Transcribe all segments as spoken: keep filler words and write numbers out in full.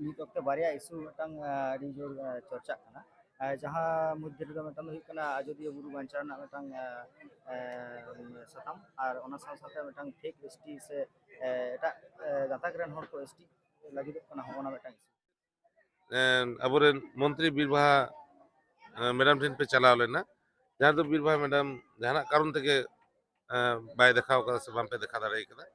ᱱᱤᱛ ᱚᱠᱛᱮ ᱵᱟᱨᱭᱟ ᱤᱥᱩ ᱢᱤᱫᱴᱟᱝ ᱟᱹᱰᱤ ᱡᱳᱨ ᱪᱚᱨᱪᱟᱜ ᱠᱟᱱᱟ, ᱡᱟᱦᱟᱸ ᱢᱚᱫᱽᱫᱷᱮ ᱨᱮᱫᱚ ᱢᱤᱫᱴᱟᱝ ᱫᱚ ᱦᱩᱭᱩᱜ ᱠᱟᱱᱟ ᱟᱡᱚᱫᱤᱭᱟᱹ ᱵᱩᱨᱩ ᱵᱟᱧᱪᱟᱣ ᱨᱮᱱᱟᱜ ᱢᱤᱫᱴᱟᱝ ᱥᱟᱛᱟᱢ, ᱟᱨ ᱚᱱᱟ ᱥᱟᱶ ᱥᱟᱶᱛᱮ ᱢᱤᱫᱴᱟᱝ ᱯᱷᱮᱠ ᱮᱥᱴᱤ ᱥᱮ ᱮᱴᱟᱜ ᱜᱟᱛᱟᱠ ᱨᱮᱱ ᱦᱚᱲ ᱠᱚ ᱮᱥᱴᱤ ᱞᱟᱹᱜᱤᱫᱚᱜ ᱠᱟᱱᱟ, ᱦᱚᱸᱜᱼᱚ ᱱᱟ ᱢᱤᱫᱴᱟᱝ ᱤᱥᱩ᱾ ᱟᱵᱚᱨᱮᱱ ᱢᱚᱱᱛᱨᱤ ᱵᱤᱨ ᱵᱟᱦᱟ ᱢᱮᱰᱟᱢ ᱴᱷᱮᱱ ᱯᱮ ᱪᱟᱞᱟᱣ ᱞᱮᱱᱟ, ᱡᱟᱦᱟᱸ ᱫᱚ ᱵᱤᱨ ᱵᱟᱦᱟ ᱢᱮᱰᱟᱢ ᱡᱟᱦᱟᱱᱟᱜ ᱠᱟᱨᱚᱱ ᱛᱮᱜᱮ ᱵᱟᱭ ᱫᱮᱠᱷᱟᱣ ᱠᱟᱫᱟ ᱥᱮ ᱵᱟᱝ ᱯᱮ ᱫᱮᱠᱷᱟᱣ ᱫᱟᱲᱮ ᱠᱟᱫᱟ,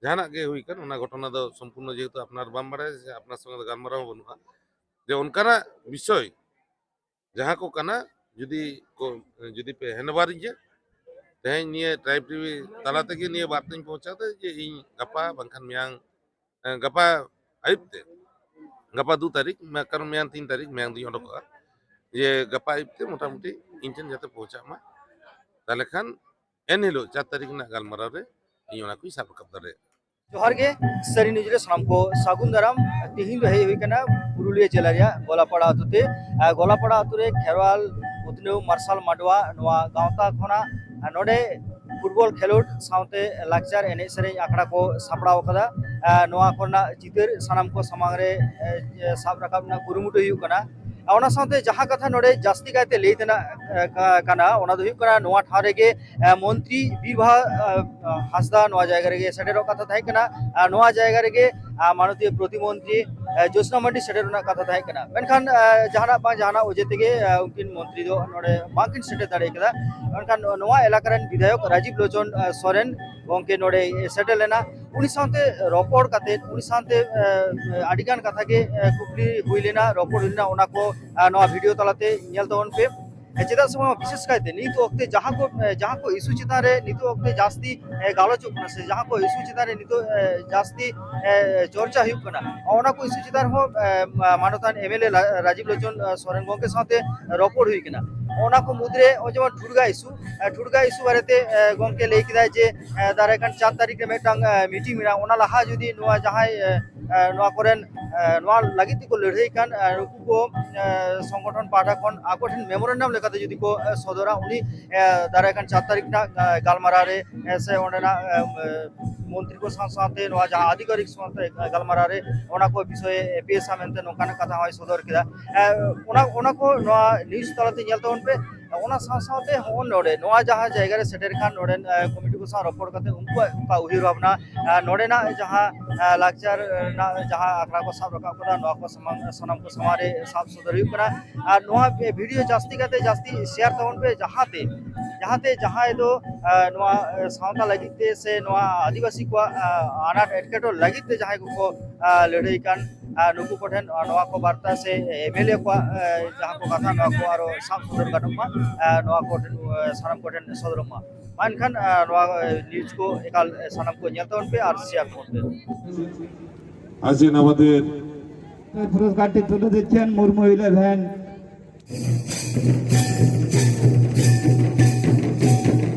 ᱡᱟᱦᱟᱱᱟᱜ ᱜᱮ ᱦᱩᱭ ᱠᱟᱱ, ᱚᱱᱟ ᱜᱷᱚᱴᱚᱱᱟ ᱫᱚ ᱥᱚᱢᱯᱩᱨᱱᱚ ᱡᱮᱦᱮᱛᱩ ᱟᱯᱱᱟᱨ ᱵᱟᱢ ᱵᱟᱲᱟᱭᱟ ᱥᱮ ᱟᱯᱱᱟᱨ ᱥᱚᱸᱜᱮ ᱫᱚ ᱜᱟᱞᱢᱟᱨᱟᱣ ᱦᱚᱸ ᱵᱟᱹᱱᱩᱜᱼᱟ, ᱡᱮ ᱚᱱᱠᱟᱱᱟᱜ ᱵᱤᱥᱚᱭ ᱡᱟᱦᱟᱸ ᱠᱚ ᱠᱟᱱᱟ, ᱡᱩᱫᱤ ᱠᱚ ᱡᱩᱫᱤ ᱯᱮ ᱦᱮᱸᱰᱵᱟᱨᱤᱧᱟ, ᱛᱮᱦᱮᱧ ᱱᱤᱭᱟᱹ ᱴᱨᱟᱭᱤᱵᱽ ᱴᱤᱵᱷᱤ ᱛᱟᱞᱟ ᱛᱮᱜᱮ ᱱᱤᱭᱟᱹ ᱵᱟᱨᱛᱟᱧ ᱯᱳᱣᱪᱷᱟᱣ ᱫᱟ ᱡᱮ ᱤᱧ ᱜᱟᱯᱟ ᱵᱟᱝᱠᱷᱟᱱ ᱢᱮᱭᱟᱝ, ᱜᱟᱯᱟ ᱟᱹᱭᱩᱵ ᱛᱮ, ᱜᱟᱯᱟ ᱫᱩ ᱛᱟᱹᱨᱤᱠᱷ, ᱠᱟᱨᱚᱱ ᱢᱮᱭᱟᱝ ᱛᱤᱱ ᱛᱟᱹᱨᱤᱠᱷ, ᱢᱮᱭᱟᱝ ᱫᱩᱧ ᱚᱰᱚᱠᱚᱜᱼᱟ, ᱡᱮ ᱜᱟᱯᱟ ᱟᱹᱭᱩᱵ ᱛᱮ ᱢᱚᱴᱟᱢᱩᱴᱤ ᱤᱧ ᱴᱷᱮᱱ ᱡᱟᱛᱮ ᱯᱳᱣᱪᱷᱟᱜ ᱢᱟ, ᱛᱟᱦᱚᱞᱮ ᱠᱷᱟᱱ ᱮᱱ ᱦᱤᱞᱳᱜ ᱪᱟᱨ ᱛᱟᱹᱨᱤᱠᱷ ᱨᱮᱱᱟᱜ ᱜᱟᱞᱢᱟᱨᱟᱣ ᱨᱮ ᱤᱧ ᱚᱱᱟ ᱠᱚᱧ ᱥᱟᱵ ᱨᱟᱠᱟᱵ ᱫᱟᱲᱮᱭᱟᱜᱼᱟ᱾ ᱡᱚᱦᱟᱨ ᱜᱮ, ᱥᱟᱹᱨᱤ ᱱᱤᱭᱩᱡᱽ ᱨᱮ ᱥᱟᱱᱟᱢ ᱠᱚ ᱥᱟᱹᱜᱩᱱ ᱫᱟᱨᱟᱢ᱾ ᱛᱤᱦᱤᱧ ᱫᱚ ᱦᱮᱡ ᱦᱩᱭ ᱠᱟᱱᱟ ᱯᱩᱨᱩᱞᱤᱭᱟᱹ ᱡᱮᱞᱟ ᱨᱮᱭᱟᱜ ᱜᱚᱞᱟᱯᱟᱲᱟ ᱟᱹᱛᱩ ᱛᱮ᱾ ᱟᱨ ᱜᱚᱞᱟᱯᱟᱲᱟ ᱟᱹᱛᱩ ᱨᱮ ᱠᱷᱮᱨᱣᱟᱞ ᱩᱛᱱᱟᱹᱣ ᱢᱟᱨᱥᱟᱞ ᱢᱟᱰᱣᱟ ᱱᱚᱣᱟ ᱜᱟᱶᱛᱟ ᱠᱷᱚᱱᱟᱜ, ᱟᱨ ᱱᱚᱰᱮ ᱯᱷᱩᱴᱵᱚᱞ ᱠᱷᱮᱞᱳᱰ ᱥᱟᱶᱛᱮ ᱞᱟᱠᱪᱟᱨ ᱮᱱᱮᱡ ᱥᱮᱨᱮᱧ ᱟᱠᱷᱲᱟ ᱠᱚ ᱥᱟᱯᱲᱟᱣ ᱟᱠᱟᱫᱟ᱾ ᱟᱨ ᱱᱚᱣᱟ ᱠᱚᱨᱮᱱᱟᱜ ᱪᱤᱛᱟᱹᱨ ᱥᱟᱱᱟᱢ ᱠᱚ ᱥᱟᱢᱟᱝ ᱨᱮ, ᱮ, ᱥᱟᱵ ᱨᱟᱠᱟᱵ ᱨᱮᱱᱟᱜ ᱠᱩᱨᱩᱢᱩᱴᱩ ᱦᱩᱭᱩᱜ ᱠᱟᱱᱟ᱾ ᱟᱨ ᱚᱱᱟ ᱥᱟᱶᱛᱮ ᱡᱟᱦᱟᱸ ᱠᱟᱛᱷᱟ ᱱᱚᱰᱮ ᱡᱟᱹᱥᱛᱤ ᱠᱟᱭᱛᱮ ᱞᱟᱹᱭ ᱛᱮᱱᱟᱜ, ᱮ, ᱠᱟ-, ᱠᱟᱱᱟ, ᱚᱱᱟ ᱫᱚ ᱦᱩᱭᱩᱜ ᱠᱟᱱᱟ ᱱᱚᱣᱟ ᱴᱷᱟᱶ ᱨᱮᱜᱮ ᱮ, ᱢᱚᱱᱛᱨᱤ ᱵᱤᱨ ᱵᱟᱦᱟ, ᱮ, ᱦᱟᱸᱥᱫᱟ ᱱᱚᱣᱟ ᱡᱟᱭᱜᱟ ᱨᱮᱜᱮ ᱥᱮᱴᱮᱨᱚᱜ ᱠᱟᱛᱷᱟ ᱛᱟᱦᱮᱸ ᱠᱟᱱᱟ᱾ ᱟᱨ ᱱᱚᱣᱟ ᱡᱟᱭᱜᱟ ᱨᱮᱜᱮ, ᱟ, ᱢᱟᱱᱚᱛᱤᱭᱚ ᱯᱨᱚᱛᱤᱢᱚᱱᱛᱨᱤ, ᱮ, ᱡᱳᱥᱱᱟ ᱢᱟᱱᱰᱤ ᱥᱮᱴᱮᱨ ᱨᱮᱱᱟᱜ ᱠᱟᱛᱷᱟ ᱛᱟᱦᱮᱸ ᱠᱟᱱᱟ, ᱢᱮᱱᱠᱷᱟᱱ, ᱮ, ᱡᱟᱦᱟᱱᱟᱜ ᱵᱟᱝ ᱡᱟᱦᱟᱱᱟᱜ ᱚᱡᱮ ᱛᱮᱜᱮ, ᱮ, ᱩᱱᱠᱤᱱ ᱢᱚᱱᱛᱨᱤ ᱫᱚ ᱱᱚᱰᱮ ᱵᱟᱝᱠᱤᱱ ᱥᱮᱴᱮᱨ ᱫᱟᱲᱮ ᱠᱟᱫᱟ᱾ ᱢᱮᱱᱠᱷᱟᱱ ᱱᱚᱣᱟ ᱮᱞᱟᱠᱟ ᱨᱮᱱ ᱵᱤᱫᱷᱟᱭᱚᱠ ᱨᱟᱡᱤᱵ ᱞᱳᱪᱚᱱ, ᱮ, ᱥᱚᱨᱮᱱ ᱜᱚᱢᱠᱮ ᱱᱚᱰᱮ ᱥᱮᱴᱮᱨ ᱞᱮᱱᱟ᱾ ᱩᱱᱤ ᱥᱟᱶᱛᱮ ᱨᱚᱯᱚᱲ ᱠᱟᱛᱮ, ᱩᱱᱤ ᱥᱟᱶᱛᱮ, ᱮ, ᱟᱹᱰᱤᱜᱟᱱ ᱠᱟᱛᱷᱟ ᱜᱮ, ᱮ, ᱠᱩᱠᱞᱤ ᱦᱩᱭ ᱞᱮᱱᱟ, ᱨᱚᱯᱚᱲ ᱦᱩᱭ ᱞᱮᱱᱟ, ᱚᱱᱟ ᱠᱚ, ᱮ, ᱱᱚᱣᱟ ᱵᱷᱤᱰᱤᱭᱳ ᱛᱟᱞᱟᱛᱮ ᱧᱮᱞ ᱛᱟᱵᱚᱱ ᱯᱮ᱾ ᱪᱮᱫᱟᱜ ᱥᱮ ᱵᱟᱝ, ᱵᱤᱥᱮᱥ ᱠᱟᱭᱛᱮ ᱱᱤᱛ ᱚᱠᱛᱮ ᱡᱟᱦᱟᱸ ᱠᱚ, ᱡᱟᱦᱟᱸ ᱠᱚ ᱤᱥᱩ ᱪᱮᱛᱟᱱ ᱨᱮ ᱱᱤᱛᱚᱜ ᱚᱠᱛᱮ ᱡᱟᱹᱥᱛᱤ, ᱮ, ᱜᱟᱞᱚᱪᱚᱜ ᱠᱟᱱᱟ ᱥᱮ ᱡᱟᱦᱟᱸ ᱠᱚ ᱤᱥᱩ ᱪᱮᱛᱟᱱ ᱨᱮ ᱱᱤᱛᱚᱜ, ᱮ, ᱡᱟᱹᱥᱛᱤ, ᱮ, ᱪᱚᱨᱪᱟ ᱦᱩᱭᱩᱜ ᱠᱟᱱᱟ, ᱚᱱᱟ ᱠᱚ ᱤᱥᱩ ᱪᱮᱛᱟᱱ ᱨᱮᱦᱚᱸ, ᱮ, ᱢᱟ-, ᱢᱟᱱᱚᱛᱟᱱ ᱮᱢ ᱮᱞ ᱮ ᱞᱟ-, ᱨᱟᱡᱤᱵ ᱞᱳᱪᱚᱱ, ᱮ, ᱥᱚᱨᱮᱱ ᱜᱚᱢᱠᱮ ᱥᱟᱶᱛᱮ ᱨᱚᱯᱚᱲ ᱦᱩᱭ ᱠᱟᱱᱟ᱾ ᱚᱱᱟ ᱠᱚ ᱢᱩᱫᱽᱨᱮ ᱱᱚᱜᱼᱚᱭ ᱡᱮᱢᱚᱱ ᱴᱷᱩᱲᱜᱟ ᱤᱥᱩ, ᱮ, ᱴᱷᱩᱲᱜᱟ ᱤᱥᱩ ᱵᱟᱨᱮᱛᱮ, ᱮ, ᱜᱚᱢᱠᱮ ᱞᱟᱹᱭ ᱠᱮᱫᱟᱭ ᱡᱮ, ᱮ, ᱫᱟᱨᱟᱭ ᱠᱟᱱ ᱪᱟᱨ ᱛᱟᱹᱨᱤᱠᱷ ᱨᱮ ᱢᱤᱫᱴᱟᱝ, ᱮ, ᱢᱤᱴᱤᱝ ᱢᱮᱱᱟᱜᱼᱟ, ᱚᱱᱟ ᱞᱟᱦᱟ ᱡᱩᱫᱤ ᱱᱚᱣᱟ ᱡᱟᱦᱟᱸᱭ, ᱮ, ᱮ, ᱱᱚᱣᱟ ᱠᱚᱨᱮᱱ, ᱱᱚᱣᱟ ᱞᱟᱹᱜᱤᱫ ᱛᱮᱠᱚ ᱞᱟᱹᱲᱦᱟᱹᱭ ᱠᱟᱱ ᱱᱩᱠᱩ ᱠᱚ ᱥᱚᱝᱜᱚᱴᱷᱚᱱ ᱯᱟᱦᱴᱟ ᱠᱷᱚᱱ ᱟᱠᱚ ᱴᱷᱮᱱ ᱢᱮᱢᱳᱨᱮᱱᱰᱟᱢ ᱞᱮᱠᱟᱛᱮ ᱡᱩᱫᱤ ᱠᱚ ᱥᱚᱫᱚᱨᱟ, ᱩᱱᱤ ᱫᱟᱨᱟᱭ ᱠᱟᱱ ᱪᱟᱨ ᱛᱟᱹᱨᱤᱠᱷ ᱨᱮᱱᱟᱜ ᱜᱟᱞᱢᱟᱨᱟᱣ ᱨᱮ ᱥᱮ ᱚᱸᱰᱮᱱᱟᱜ ᱢᱚᱱᱛᱨᱤ ᱠᱚ ᱥᱟᱶ ᱥᱟᱶᱛᱮ ᱱᱚᱣᱟ ᱡᱟᱦᱟᱸ ᱟᱫᱷᱤᱠᱟᱨᱤᱠ ᱥᱟᱶᱛᱮ ᱜᱟᱞᱢᱟᱨᱟᱣ ᱨᱮ ᱚᱱᱟ ᱠᱚ ᱵᱤᱥᱚᱭᱮ ᱯᱮᱥᱟ ᱢᱮᱱᱛᱮ ᱱᱚᱝᱠᱟᱱᱟᱜ ᱠᱟᱛᱷᱟ ᱦᱚᱸᱭ ᱥᱚᱫᱚᱨ ᱠᱮᱫᱟ᱾ ᱚᱱᱟ ᱚᱱᱟ ᱠᱚ ᱱᱚᱣᱟ ᱱᱤᱭᱩᱡᱽ ᱛᱟᱞᱟᱛᱮ ᱧᱮᱞ ᱛᱟᱵᱚᱱ ᱯᱮ᱾ ᱚᱱᱟ ᱥᱟᱶ ᱥᱟᱶᱛᱮ ᱦᱚᱸᱜᱼᱚᱭ ᱱᱚᱰᱮ ᱱᱚᱣᱟ ᱡᱟᱦᱟᱸ ᱡᱟᱭᱜᱟ ᱨᱮ ᱥᱮᱴᱮᱨ ᱠᱟᱱ ᱱᱚᱰᱮᱱ ᱠᱚᱢᱤᱴᱤ ᱠᱚ ᱥᱟᱶ ᱨᱚᱯᱚᱲ ᱠᱟᱛᱮ ᱩᱱᱠᱩᱣᱟᱜ ᱚᱠᱟ ᱩᱭᱦᱟᱹᱨ ᱵᱷᱟᱵᱽᱱᱟ, ᱱᱚᱰᱮᱱᱟᱜ ᱡᱟᱦᱟᱸ ᱞᱟᱠᱪᱟᱨ ᱨᱮᱱᱟᱜ ᱡᱟᱦᱟᱸ ᱟᱠᱷᱲᱟ ᱠᱚ ᱥᱟᱵ ᱨᱟᱠᱟᱵ ᱠᱟᱫᱟ, ᱱᱚᱣᱟ ᱠᱚ ᱥᱟᱢᱟᱝ ᱥᱟᱱᱟᱢ ᱠᱚ ᱥᱟᱢᱟᱝ ᱨᱮ ᱥᱟᱵ ᱥᱚᱫᱚᱨ ᱦᱩᱭᱩᱜ ᱠᱟᱱᱟ᱾ ᱟᱨ ᱱᱚᱣᱟ ᱵᱷᱤᱰᱤᱭᱳ ᱡᱟᱹᱥᱛᱤ ᱠᱟᱛᱮ ᱡᱟᱹᱥᱛᱤ ᱥᱮᱭᱟᱨ ᱛᱟᱵᱚᱱ ᱯᱮ, ᱡᱟᱦᱟᱸᱛᱮ ᱡᱟᱦᱟᱸᱛᱮ ᱡᱟᱦᱟᱸᱭ ᱫᱚ ᱱᱚᱣᱟ ᱥᱟᱶᱛᱟ ᱞᱟᱹᱜᱤᱫ ᱛᱮ ᱥᱮ ᱱᱚᱣᱟ ᱟᱹᱫᱤᱵᱟᱹᱥᱤ ᱠᱚᱣᱟᱜ ᱟᱱᱟᱴ ᱮᱴᱠᱮᱴᱚᱬᱮ ᱞᱟᱹᱜᱤᱫ ᱛᱮ ᱡᱟᱦᱟᱸᱭ ᱠᱚᱠᱚ ᱞᱟᱹᱲᱦᱟᱹᱭ ᱠᱟᱱ, ᱱᱩᱠᱩ ᱠᱚᱴᱷᱮᱱ ᱱᱚᱣᱟ ᱠᱚ ᱵᱟᱨᱛᱟ ᱥᱮ ᱮᱢᱮᱞᱮ ᱠᱚᱣᱟᱜ ᱡᱟᱦᱟᱸ ᱠᱚ ᱠᱟᱛᱷᱟ, ᱱᱚᱣᱟ ᱠᱚ ᱟᱨᱚ ᱥᱟᱵ ᱥᱚᱫᱚᱨ ᱜᱟᱱᱚᱜ ᱢᱟ, ᱱᱚᱣᱟ ᱠᱚᱴᱷᱮᱱ ᱥᱟᱱᱟᱢ ᱠᱚᱴᱷᱮᱱ ᱥᱚᱫᱚᱨᱚᱜ ᱢᱟ᱾ ᱢᱟ ᱮᱱᱠᱷᱟᱱ ᱱᱚᱣᱟ ᱱᱤᱭᱩᱡᱽ ᱠᱚ ᱮᱠᱟᱞ ᱥᱟᱱᱟᱢ ᱠᱚ ᱧᱮᱞ ᱛᱟᱵᱚᱱ ᱯᱮ ᱟᱨ ᱥᱮᱭᱟᱨ ᱛᱟᱵᱚᱱ ᱯᱮ᱾ ᱟᱡ ᱱᱟᱢᱟᱫᱮᱨ ᱯᱩᱨᱚᱥᱠᱟᱨ ᱴᱤ ᱛᱩᱞᱟᱹ ᱫᱤᱪᱪᱷᱮᱱ ᱢᱩᱨᱢᱩ ᱤᱞᱮᱵᱷᱮᱱ᱾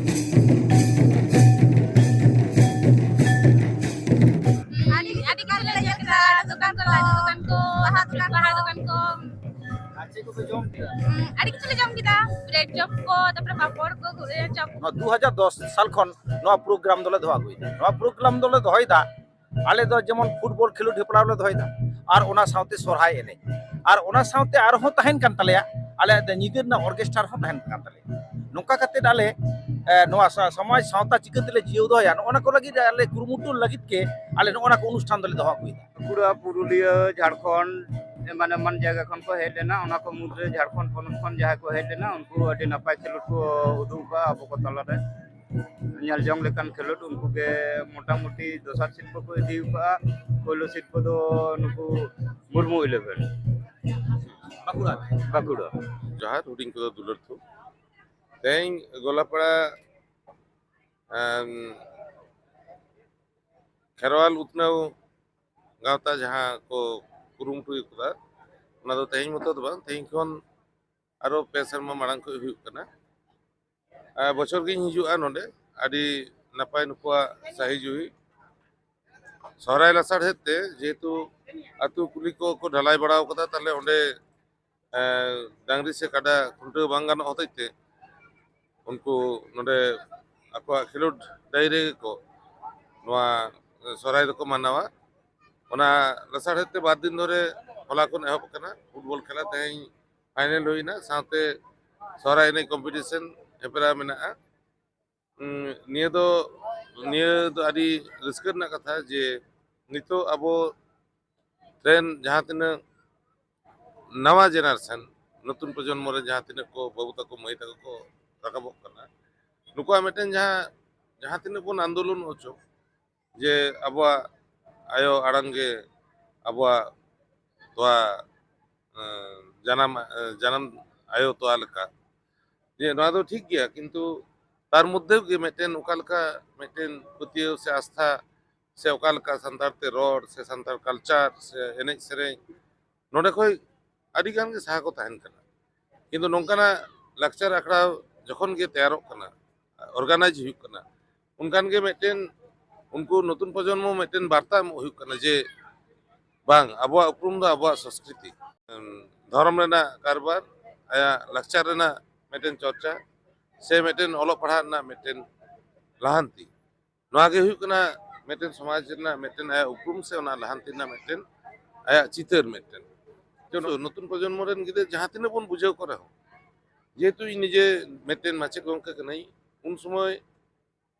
ᱟᱹᱰᱤ ᱟᱹᱰᱤ ᱜᱟᱱ ᱞᱮ ᱧᱮᱞ ᱠᱮᱫᱟ, ᱫᱚᱠᱟᱱ ᱠᱚ, ᱫᱚᱠᱟᱱ ᱠᱚ, ᱵᱟᱦᱟ ᱫᱚᱠᱟᱱ, ᱵᱟᱦᱟ ᱫᱚᱠᱟᱱ ᱠᱚ᱾ ᱟᱨ ᱪᱮᱫ ᱠᱚᱯᱮ ᱡᱚᱢ ᱠᱮᱫᱟ? ᱦᱩᱸ, ᱟᱹᱰᱤ ᱠᱤᱪᱷᱩ ᱞᱮ ᱡᱚᱢ ᱠᱮᱫᱟ, ᱵᱨᱮᱰ ᱪᱚᱯ ᱠᱚ, ᱛᱟᱯᱚᱨᱮ ᱯᱟᱯᱚᱲ ᱠᱚ, ᱜᱩ- ᱪᱚᱯ᱾ ᱱᱚᱣᱟ ᱫᱩ ᱦᱟᱡᱟᱨ ᱫᱚᱥ ᱥᱟᱞ ᱠᱷᱚᱱ ᱱᱚᱣᱟ ᱯᱨᱳᱜᱨᱟᱢ ᱫᱚᱞᱮ ᱫᱚᱦᱚ ᱟᱹᱜᱩᱭᱮᱫᱟ᱾ ᱱᱚᱣᱟ ᱯᱨᱳᱜᱨᱟᱢ ᱫᱚᱞᱮ ᱫᱚᱦᱚᱭᱮᱫᱟ, ᱟᱞᱮ ᱫᱚ ᱡᱮᱢᱚᱱ ᱯᱷᱩᱴᱵᱚᱞ ᱠᱷᱮᱞᱳᱰ ᱦᱮᱯᱨᱟᱣ ᱞᱮ ᱫᱚᱦᱚᱭᱮᱫᱟ, ᱟᱨ ᱚᱱᱟ ᱥᱟᱶᱛᱮ ᱥᱚᱨᱦᱟᱭ ᱮᱱᱮᱡ, ᱟᱨ ᱚᱱᱟ ᱥᱟᱶᱛᱮ ᱟᱨᱦᱚᱸ ᱛᱟᱦᱮᱱ ᱠᱟᱱ ᱛᱟᱞᱮᱭᱟ ᱟᱞᱮᱭᱟᱜ ᱫᱚ ᱧᱤᱫᱟᱹ ᱨᱮᱱᱟᱜ ᱚᱨᱠᱮᱥᱴᱟᱨ ᱦᱚᱸ ᱛᱟᱦᱮᱱ ᱠᱟᱱ ᱛᱟᱞᱮᱭᱟ᱾ ᱱᱚᱝᱠᱟ ᱠᱟᱛᱮᱫ ᱟᱞᱮ, ᱮ, ᱱᱚᱣᱟ ᱥᱟ- ᱥᱚᱢᱟᱡᱽ ᱥᱟᱶᱛᱟ ᱪᱤᱠᱟᱹ ᱛᱮᱞᱮ ᱡᱤᱭᱟᱹᱣ ᱫᱚᱦᱚᱭᱟ, ᱱᱚᱜᱼᱚ ᱱᱟ ᱠᱚ ᱞᱟᱹᱜᱤᱫ ᱟᱞᱮ ᱠᱩᱨᱩᱢᱩᱴᱩ ᱞᱟᱹᱜᱤᱫ ᱜᱮ ᱟᱞᱮ ᱱᱚᱜᱼᱚ ᱱᱟ ᱠᱚ ᱚᱱᱩᱥᱴᱷᱟᱱ ᱫᱚᱞᱮ ᱫᱚᱦᱚ ᱟᱹᱜᱩᱭᱮᱫᱟ᱾ ᱵᱟᱸᱠᱩᱲᱟ, ᱯᱩᱨᱩᱞᱤᱭᱟᱹ, ᱡᱷᱟᱲᱠᱷᱚᱸᱰ ᱮᱢᱟᱱ ᱮᱢᱟᱱ ᱡᱟᱭᱜᱟ ᱠᱷᱚᱱ ᱠᱚ ᱦᱮᱡ ᱞᱮᱱᱟ᱾ ᱚᱱᱟ ᱠᱚ ᱢᱩᱫᱽᱨᱮ ᱡᱷᱟᱲᱠᱷᱚᱸᱰ ᱯᱚᱱᱚᱛ ᱠᱷᱚᱱ ᱡᱟᱦᱟᱸᱭ ᱠᱚ ᱦᱮᱡ ᱞᱮᱱᱟ, ᱩᱱᱠᱩ ᱟᱹᱰᱤ ᱱᱟᱯᱟᱭ ᱠᱷᱮᱞᱳᱰ ᱠᱚ ᱩᱫᱩᱜ ᱟᱠᱟᱫᱼᱟ ᱟᱵᱚ ᱠᱚ ᱛᱟᱞᱟᱨᱮ᱾ ᱧᱮᱞ ᱡᱚᱝ ᱞᱮᱠᱟᱱ ᱠᱷᱮᱞᱳᱰ᱾ ᱩᱱᱠᱩ ᱜᱮ ᱢᱚᱴᱟᱢᱩᱴᱤ ᱫᱚᱥᱟᱨ ᱥᱤᱨᱯᱟᱹ ᱠᱚ ᱤᱫᱤ ᱟᱠᱟᱫᱼᱟ᱾ ᱯᱳᱭᱞᱳ ᱥᱤᱨᱯᱟᱹ ᱫᱚ ᱱᱩᱠᱩ ᱢᱩᱨᱢᱩ ᱤᱞᱮᱵᱷᱮᱱ, ᱵᱟᱸᱠᱩᱲᱟ᱾ ᱵᱟᱸᱠᱩᱲᱟ᱾ ᱡᱚᱦᱟᱨ, ᱦᱩᱰᱤᱧ ᱠᱚᱫᱚ ᱫᱩᱞᱟᱹᱲ ᱛᱷᱩᱢ᱾ ᱛᱮᱦᱮᱧ ᱜᱚᱞᱟᱯᱟᱲᱟ, ᱮᱢ, ᱠᱷᱮᱨᱣᱟᱞ ᱩᱛᱱᱟᱹᱣ ᱜᱟᱶᱛᱟ ᱡᱟᱦᱟᱸ ᱠᱚ ᱠᱩᱨᱩᱢᱩᱴᱩ ᱟᱠᱟᱫᱟ, ᱚᱱᱟ ᱫᱚ ᱛᱮᱦᱮᱧ ᱢᱚᱛᱚ ᱫᱚ ᱵᱟᱝ, ᱛᱮᱦᱮᱧ ᱠᱷᱚᱱ ᱟᱨᱚ ᱯᱮ ᱥᱮᱨᱢᱟ ᱢᱟᱲᱟᱝ ᱠᱷᱚᱱ ᱦᱩᱭᱩᱜ ᱠᱟᱱᱟ᱾ ᱟᱨ ᱵᱚᱪᱷᱚᱨ ᱜᱤᱧ ᱦᱤᱡᱩᱜᱼᱟ ᱱᱚᱰᱮ, ᱟᱹᱰᱤ ᱱᱟᱯᱟᱭ ᱱᱩᱠᱩᱣᱟᱜ ᱥᱟᱹᱦᱤ ᱡᱩᱦᱤ᱾ ᱥᱚᱦᱨᱟᱭ ᱞᱟᱥᱟᱲᱦᱮᱫ ᱛᱮ ᱡᱮᱦᱮᱛᱩ ᱟᱹᱛᱩ ᱠᱩᱞᱦᱤ ᱠᱚᱠᱚ ᱰᱷᱟᱞᱟᱭ ᱵᱟᱲᱟᱣ ᱠᱟᱫᱟ, ᱛᱟᱦᱞᱮ ᱚᱸᱰᱮ ᱮᱸ, ᱰᱟᱝᱨᱤ ᱥᱮ ᱠᱟᱰᱟ ᱠᱷᱩᱱᱴᱟᱹᱣ ᱵᱟᱝ ᱜᱟᱱᱚᱜ ᱦᱚᱛᱮᱡ ᱛᱮ ᱩᱱᱠᱩ ᱱᱚᱰᱮ ᱟᱠᱚᱣᱟᱜ ᱠᱷᱮᱞᱳᱰ ᱰᱟᱹᱦᱤ ᱨᱮᱜᱮ ᱠᱚ ᱱᱚᱣᱟ ᱥᱚᱦᱨᱟᱭ ᱫᱚᱠᱚ ᱢᱟᱱᱟᱣᱟ᱾ ᱚᱱᱟ ᱞᱟᱥᱟᱲᱦᱮᱫ ᱛᱮ ᱵᱟᱨ ᱫᱤᱱ ᱫᱷᱚᱨᱮ ᱦᱚᱞᱟ ᱠᱷᱚᱱ ᱮᱦᱚᱵ ᱟᱠᱟᱱᱟ ᱯᱷᱩᱴᱵᱚᱞ ᱠᱷᱮᱞᱟ᱾ ᱛᱮᱦᱮᱧ ᱯᱷᱟᱭᱱᱮᱞ ᱦᱩᱭᱱᱟ, ᱥᱟᱶᱛᱮ ᱥᱚᱦᱨᱟᱭ ᱮᱱᱮᱡ ᱠᱚᱢᱯᱤᱴᱤᱥᱚᱱ ᱦᱮᱯᱨᱟᱣ ᱢᱮᱱᱟᱜᱼᱟ᱾ ᱩᱸ, ᱱᱤᱭᱟᱹ ᱫᱚ, ᱱᱤᱭᱟᱹ ᱫᱚ ᱟᱹᱰᱤ ᱨᱟᱹᱥᱠᱟᱹ ᱨᱮᱱᱟᱜ ᱠᱟᱛᱷᱟ ᱡᱮ ᱱᱤᱛᱚᱜ ᱟᱵᱚ ᱨᱮᱱ ᱡᱟᱦᱟᱸ ᱛᱤᱱᱟᱹᱜ ᱱᱟᱣᱟ ᱡᱮᱱᱟᱨᱮᱥᱚᱱ, ᱱᱚᱛᱩᱱ ᱯᱨᱚᱡᱚᱱᱢᱚ ᱨᱮ ᱡᱟᱦᱟᱸ ᱛᱤᱱᱟᱹᱜ ᱠᱚ ᱵᱟᱹᱵᱩ ᱛᱟᱠᱚ, ᱢᱟᱹᱭ ᱛᱟᱠᱚ ᱠᱚ ᱨᱟᱠᱟᱵᱚᱜ ᱠᱟᱱᱟ, ᱱᱩᱠᱩᱣᱟᱜ ᱢᱤᱫᱴᱮᱱ ᱡᱟᱦᱟᱸ, ᱡᱟᱦᱟᱸ ᱛᱤᱱᱟᱹᱜ ᱵᱚᱱ ᱟᱱᱫᱳᱞᱚᱱ ᱦᱚᱪᱚ, ᱡᱮ ᱟᱵᱚᱣᱟᱜ ᱟᱭᱳ ᱟᱲᱟᱝ ᱜᱮ ᱟᱵᱚᱣᱟᱜ ᱛᱚᱣᱟ, ᱮᱸ, ᱡᱟᱱᱟᱢ, ᱮᱸ, ᱡᱟᱱᱟᱢ ᱟᱭᱳ ᱛᱚᱣᱟ ᱞᱮᱠᱟ, ᱡᱮ ᱱᱚᱣᱟ ᱫᱚ ᱴᱷᱤᱠ ᱜᱮᱭᱟ, ᱠᱤᱱᱛᱩ ᱛᱟᱨ ᱢᱚᱫᱽᱫᱷᱮ ᱜᱮ ᱢᱤᱫᱴᱮᱱ ᱚᱠᱟ ᱞᱮᱠᱟ ᱢᱤᱫᱴᱮᱱ ᱯᱟᱹᱛᱭᱟᱹᱣ ᱥᱮ ᱟᱥᱛᱷᱟ ᱥᱮ ᱚᱠᱟ ᱞᱮᱠᱟ ᱥᱟᱱᱛᱟᱲ ᱛᱮ ᱨᱚᱲ ᱥᱮ ᱥᱟᱱᱛᱟᱲ ᱠᱟᱞᱪᱟᱨ ᱥᱮ ᱮᱱᱮᱡ ᱥᱮᱨᱮᱧ, ᱱᱚᱰᱮ ᱠᱷᱚᱱ ᱟᱹᱰᱤ ᱜᱟᱱ ᱜᱮ ᱥᱟᱦᱟ ᱠᱚ ᱛᱟᱦᱮᱱ ᱠᱟᱱᱟ᱾ ᱠᱤᱱᱛᱩ ᱱᱚᱝᱠᱟᱱᱟᱜ ᱞᱟᱠᱪᱟᱨ ᱟᱠᱷᱲᱟ ᱡᱚᱠᱷᱚᱱ ᱜᱮ ᱛᱮᱭᱟᱨᱚᱜ ᱠᱟᱱᱟ, ᱚᱨᱜᱟᱱᱟᱭᱤᱡᱽ ᱦᱩᱭᱩᱜ ᱠᱟᱱᱟ, ᱚᱱᱠᱟᱱ ᱜᱮ ᱢᱤᱫᱴᱮᱱ ᱩᱱᱠᱩ ᱱᱚᱛᱩᱱ ᱯᱨᱚᱡᱚᱱᱢᱚ ᱢᱤᱫᱴᱮᱱ ᱵᱟᱨᱛᱟ ᱮᱢᱚᱜ ᱦᱩᱭᱩᱜ ᱠᱟᱱᱟ ᱡᱮ ᱵᱟᱝ, ᱟᱵᱚᱣᱟᱜ ᱩᱯᱨᱩᱢ ᱫᱚ ᱟᱵᱚᱣᱟᱜ ᱥᱚᱸᱥᱠᱨᱤᱛᱤ᱾ ᱮᱢ, ᱫᱷᱚᱨᱚᱢ ᱨᱮᱱᱟᱜ ᱠᱟᱨᱵᱟᱨ, ᱟᱭᱟᱜ ᱞᱟᱠᱪᱟᱨ ᱨᱮᱱᱟᱜ ᱢᱤᱫᱴᱮᱱ ᱪᱚᱨᱪᱟ, ᱥᱮ ᱢᱤᱫᱴᱮᱱ ᱚᱞᱚᱜ ᱯᱟᱲᱦᱟᱜ ᱨᱮᱱᱟᱜ ᱢᱤᱫᱴᱮᱱ ᱞᱟᱦᱟᱱᱛᱤ, ᱱᱚᱣᱟ ᱜᱮ ᱦᱩᱭᱩᱜ ᱠᱟᱱᱟ ᱢᱤᱫᱴᱮᱱ ᱥᱚᱢᱟᱡᱽ ᱨᱮᱱᱟᱜ ᱢᱤᱫᱴᱮᱱ ᱟᱭᱟᱜ ᱩᱯᱨᱩᱢ ᱥᱮ ᱚᱱᱟ ᱞᱟᱦᱟᱱᱛᱤ ᱨᱮᱱᱟᱜ ᱢᱤᱫᱴᱮᱱ ᱟᱭᱟᱜ ᱪᱤᱛᱟᱹᱨ ᱢᱤᱫᱴᱮᱱ᱾ ᱡᱮᱢᱚᱱ ᱱᱚᱛᱩᱱ ᱯᱨᱚᱡᱚᱱᱢᱚ ᱨᱮᱱ ᱜᱤᱫᱟᱹᱨ ᱡᱟᱦᱟᱸ ᱛᱤᱱᱟᱹᱜ ᱵᱚᱱ ᱵᱩᱡᱷᱟᱹᱣ ᱠᱚ ᱨᱮᱦᱚᱸ, ᱡᱮᱦᱮᱛᱩ ᱤᱧ ᱱᱤᱡᱮ ᱢᱤᱫᱴᱮᱱ ᱢᱟᱪᱮᱫ ᱜᱚᱢᱠᱮ ᱠᱟᱹᱱᱟᱹᱧ, ᱩᱱ ᱥᱚᱢᱚᱭ,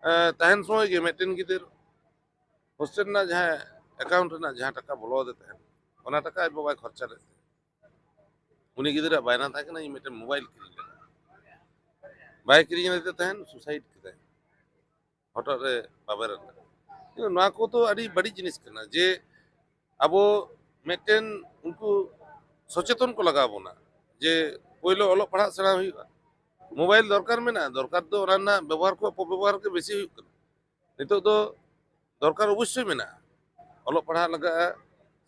ᱮᱸ, ᱛᱟᱦᱮᱱ ᱥᱚᱢᱚᱭ ᱜᱮ ᱢᱤᱫᱴᱮᱱ ᱜᱤᱫᱟᱹᱨ ᱦᱳᱥᱴᱮᱞ ᱨᱮᱱᱟᱜ ᱡᱟᱦᱟᱸ ᱮᱠᱟᱣᱩᱱᱴ ᱨᱮᱱᱟᱜ ᱡᱟᱦᱟᱸ ᱴᱟᱠᱟ ᱵᱚᱞᱚ ᱟᱫᱮ ᱛᱟᱦᱮᱸᱱ, ᱚᱱᱟ ᱴᱟᱠᱟ ᱟᱡ ᱵᱟᱵᱟᱭ ᱠᱷᱚᱨᱪᱟ ᱞᱮᱫ ᱛᱟᱦᱮᱸᱫ᱾ ᱩᱱᱤ ᱜᱤᱫᱽᱨᱟᱹᱣᱟᱜ ᱵᱟᱭᱱᱟ ᱛᱟᱦᱮᱸ ᱠᱟᱱᱟ, "ᱤᱧ ᱢᱤᱫᱴᱮᱱ ᱢᱳᱵᱟᱭᱤᱞ ᱠᱤᱨᱤᱧ ᱞᱟᱹᱜᱤᱫ᱾" ᱵᱟᱭ ᱠᱤᱨᱤᱧ ᱞᱮᱫᱮ ᱛᱟᱦᱮᱸᱱ, ᱥᱩᱥᱟᱭᱤᱰ ᱠᱮᱫᱟᱭ, ᱦᱚᱴᱚᱜ ᱨᱮ ᱵᱟᱵᱮᱨ ᱮᱱᱟ᱾ ᱠᱤᱱᱛᱩ ᱱᱚᱣᱟ ᱠᱚᱫᱚ ᱟᱹᱰᱤ ᱵᱟᱹᱲᱤᱡ ᱡᱤᱱᱤᱥ ᱠᱟᱱᱟ ᱡᱮ ᱟᱵᱚ ᱢᱤᱫᱴᱮᱱ ᱩᱱᱠᱩ ᱥᱚᱪᱮᱛᱚᱱ ᱠᱚ ᱞᱟᱜᱟᱣ ᱵᱚᱱᱟ ᱡᱮ ᱯᱳᱭᱞᱳ ᱚᱞᱚᱜ ᱯᱟᱲᱦᱟᱜ ᱥᱮᱬᱟ ᱦᱩᱭᱩᱜᱼᱟ᱾ ᱢᱳᱵᱟᱭᱤᱞ ᱫᱚᱨᱠᱟᱨ ᱢᱮᱱᱟᱜᱼᱟ, ᱫᱚᱨᱠᱟᱨ ᱫᱚ ᱚᱱᱟ ᱨᱮᱱᱟᱜ ᱵᱮᱵᱚᱦᱟᱨ ᱠᱷᱚᱱ ᱚᱯᱚᱵᱮᱵᱚᱦᱟᱨ ᱜᱮ ᱵᱮᱥᱤ ᱦᱩᱭᱩᱜ ᱠᱟᱱᱟ᱾ ᱱᱤᱛᱚᱜ ᱫᱚ ᱫᱚᱨᱠᱟᱨ ᱚᱵᱚᱥᱥᱳᱭ ᱢᱮᱱᱟᱜᱼᱟ, ᱚᱞᱚᱜ ᱯᱟᱲᱦᱟᱜ ᱞᱟᱜᱟᱜᱼᱟ,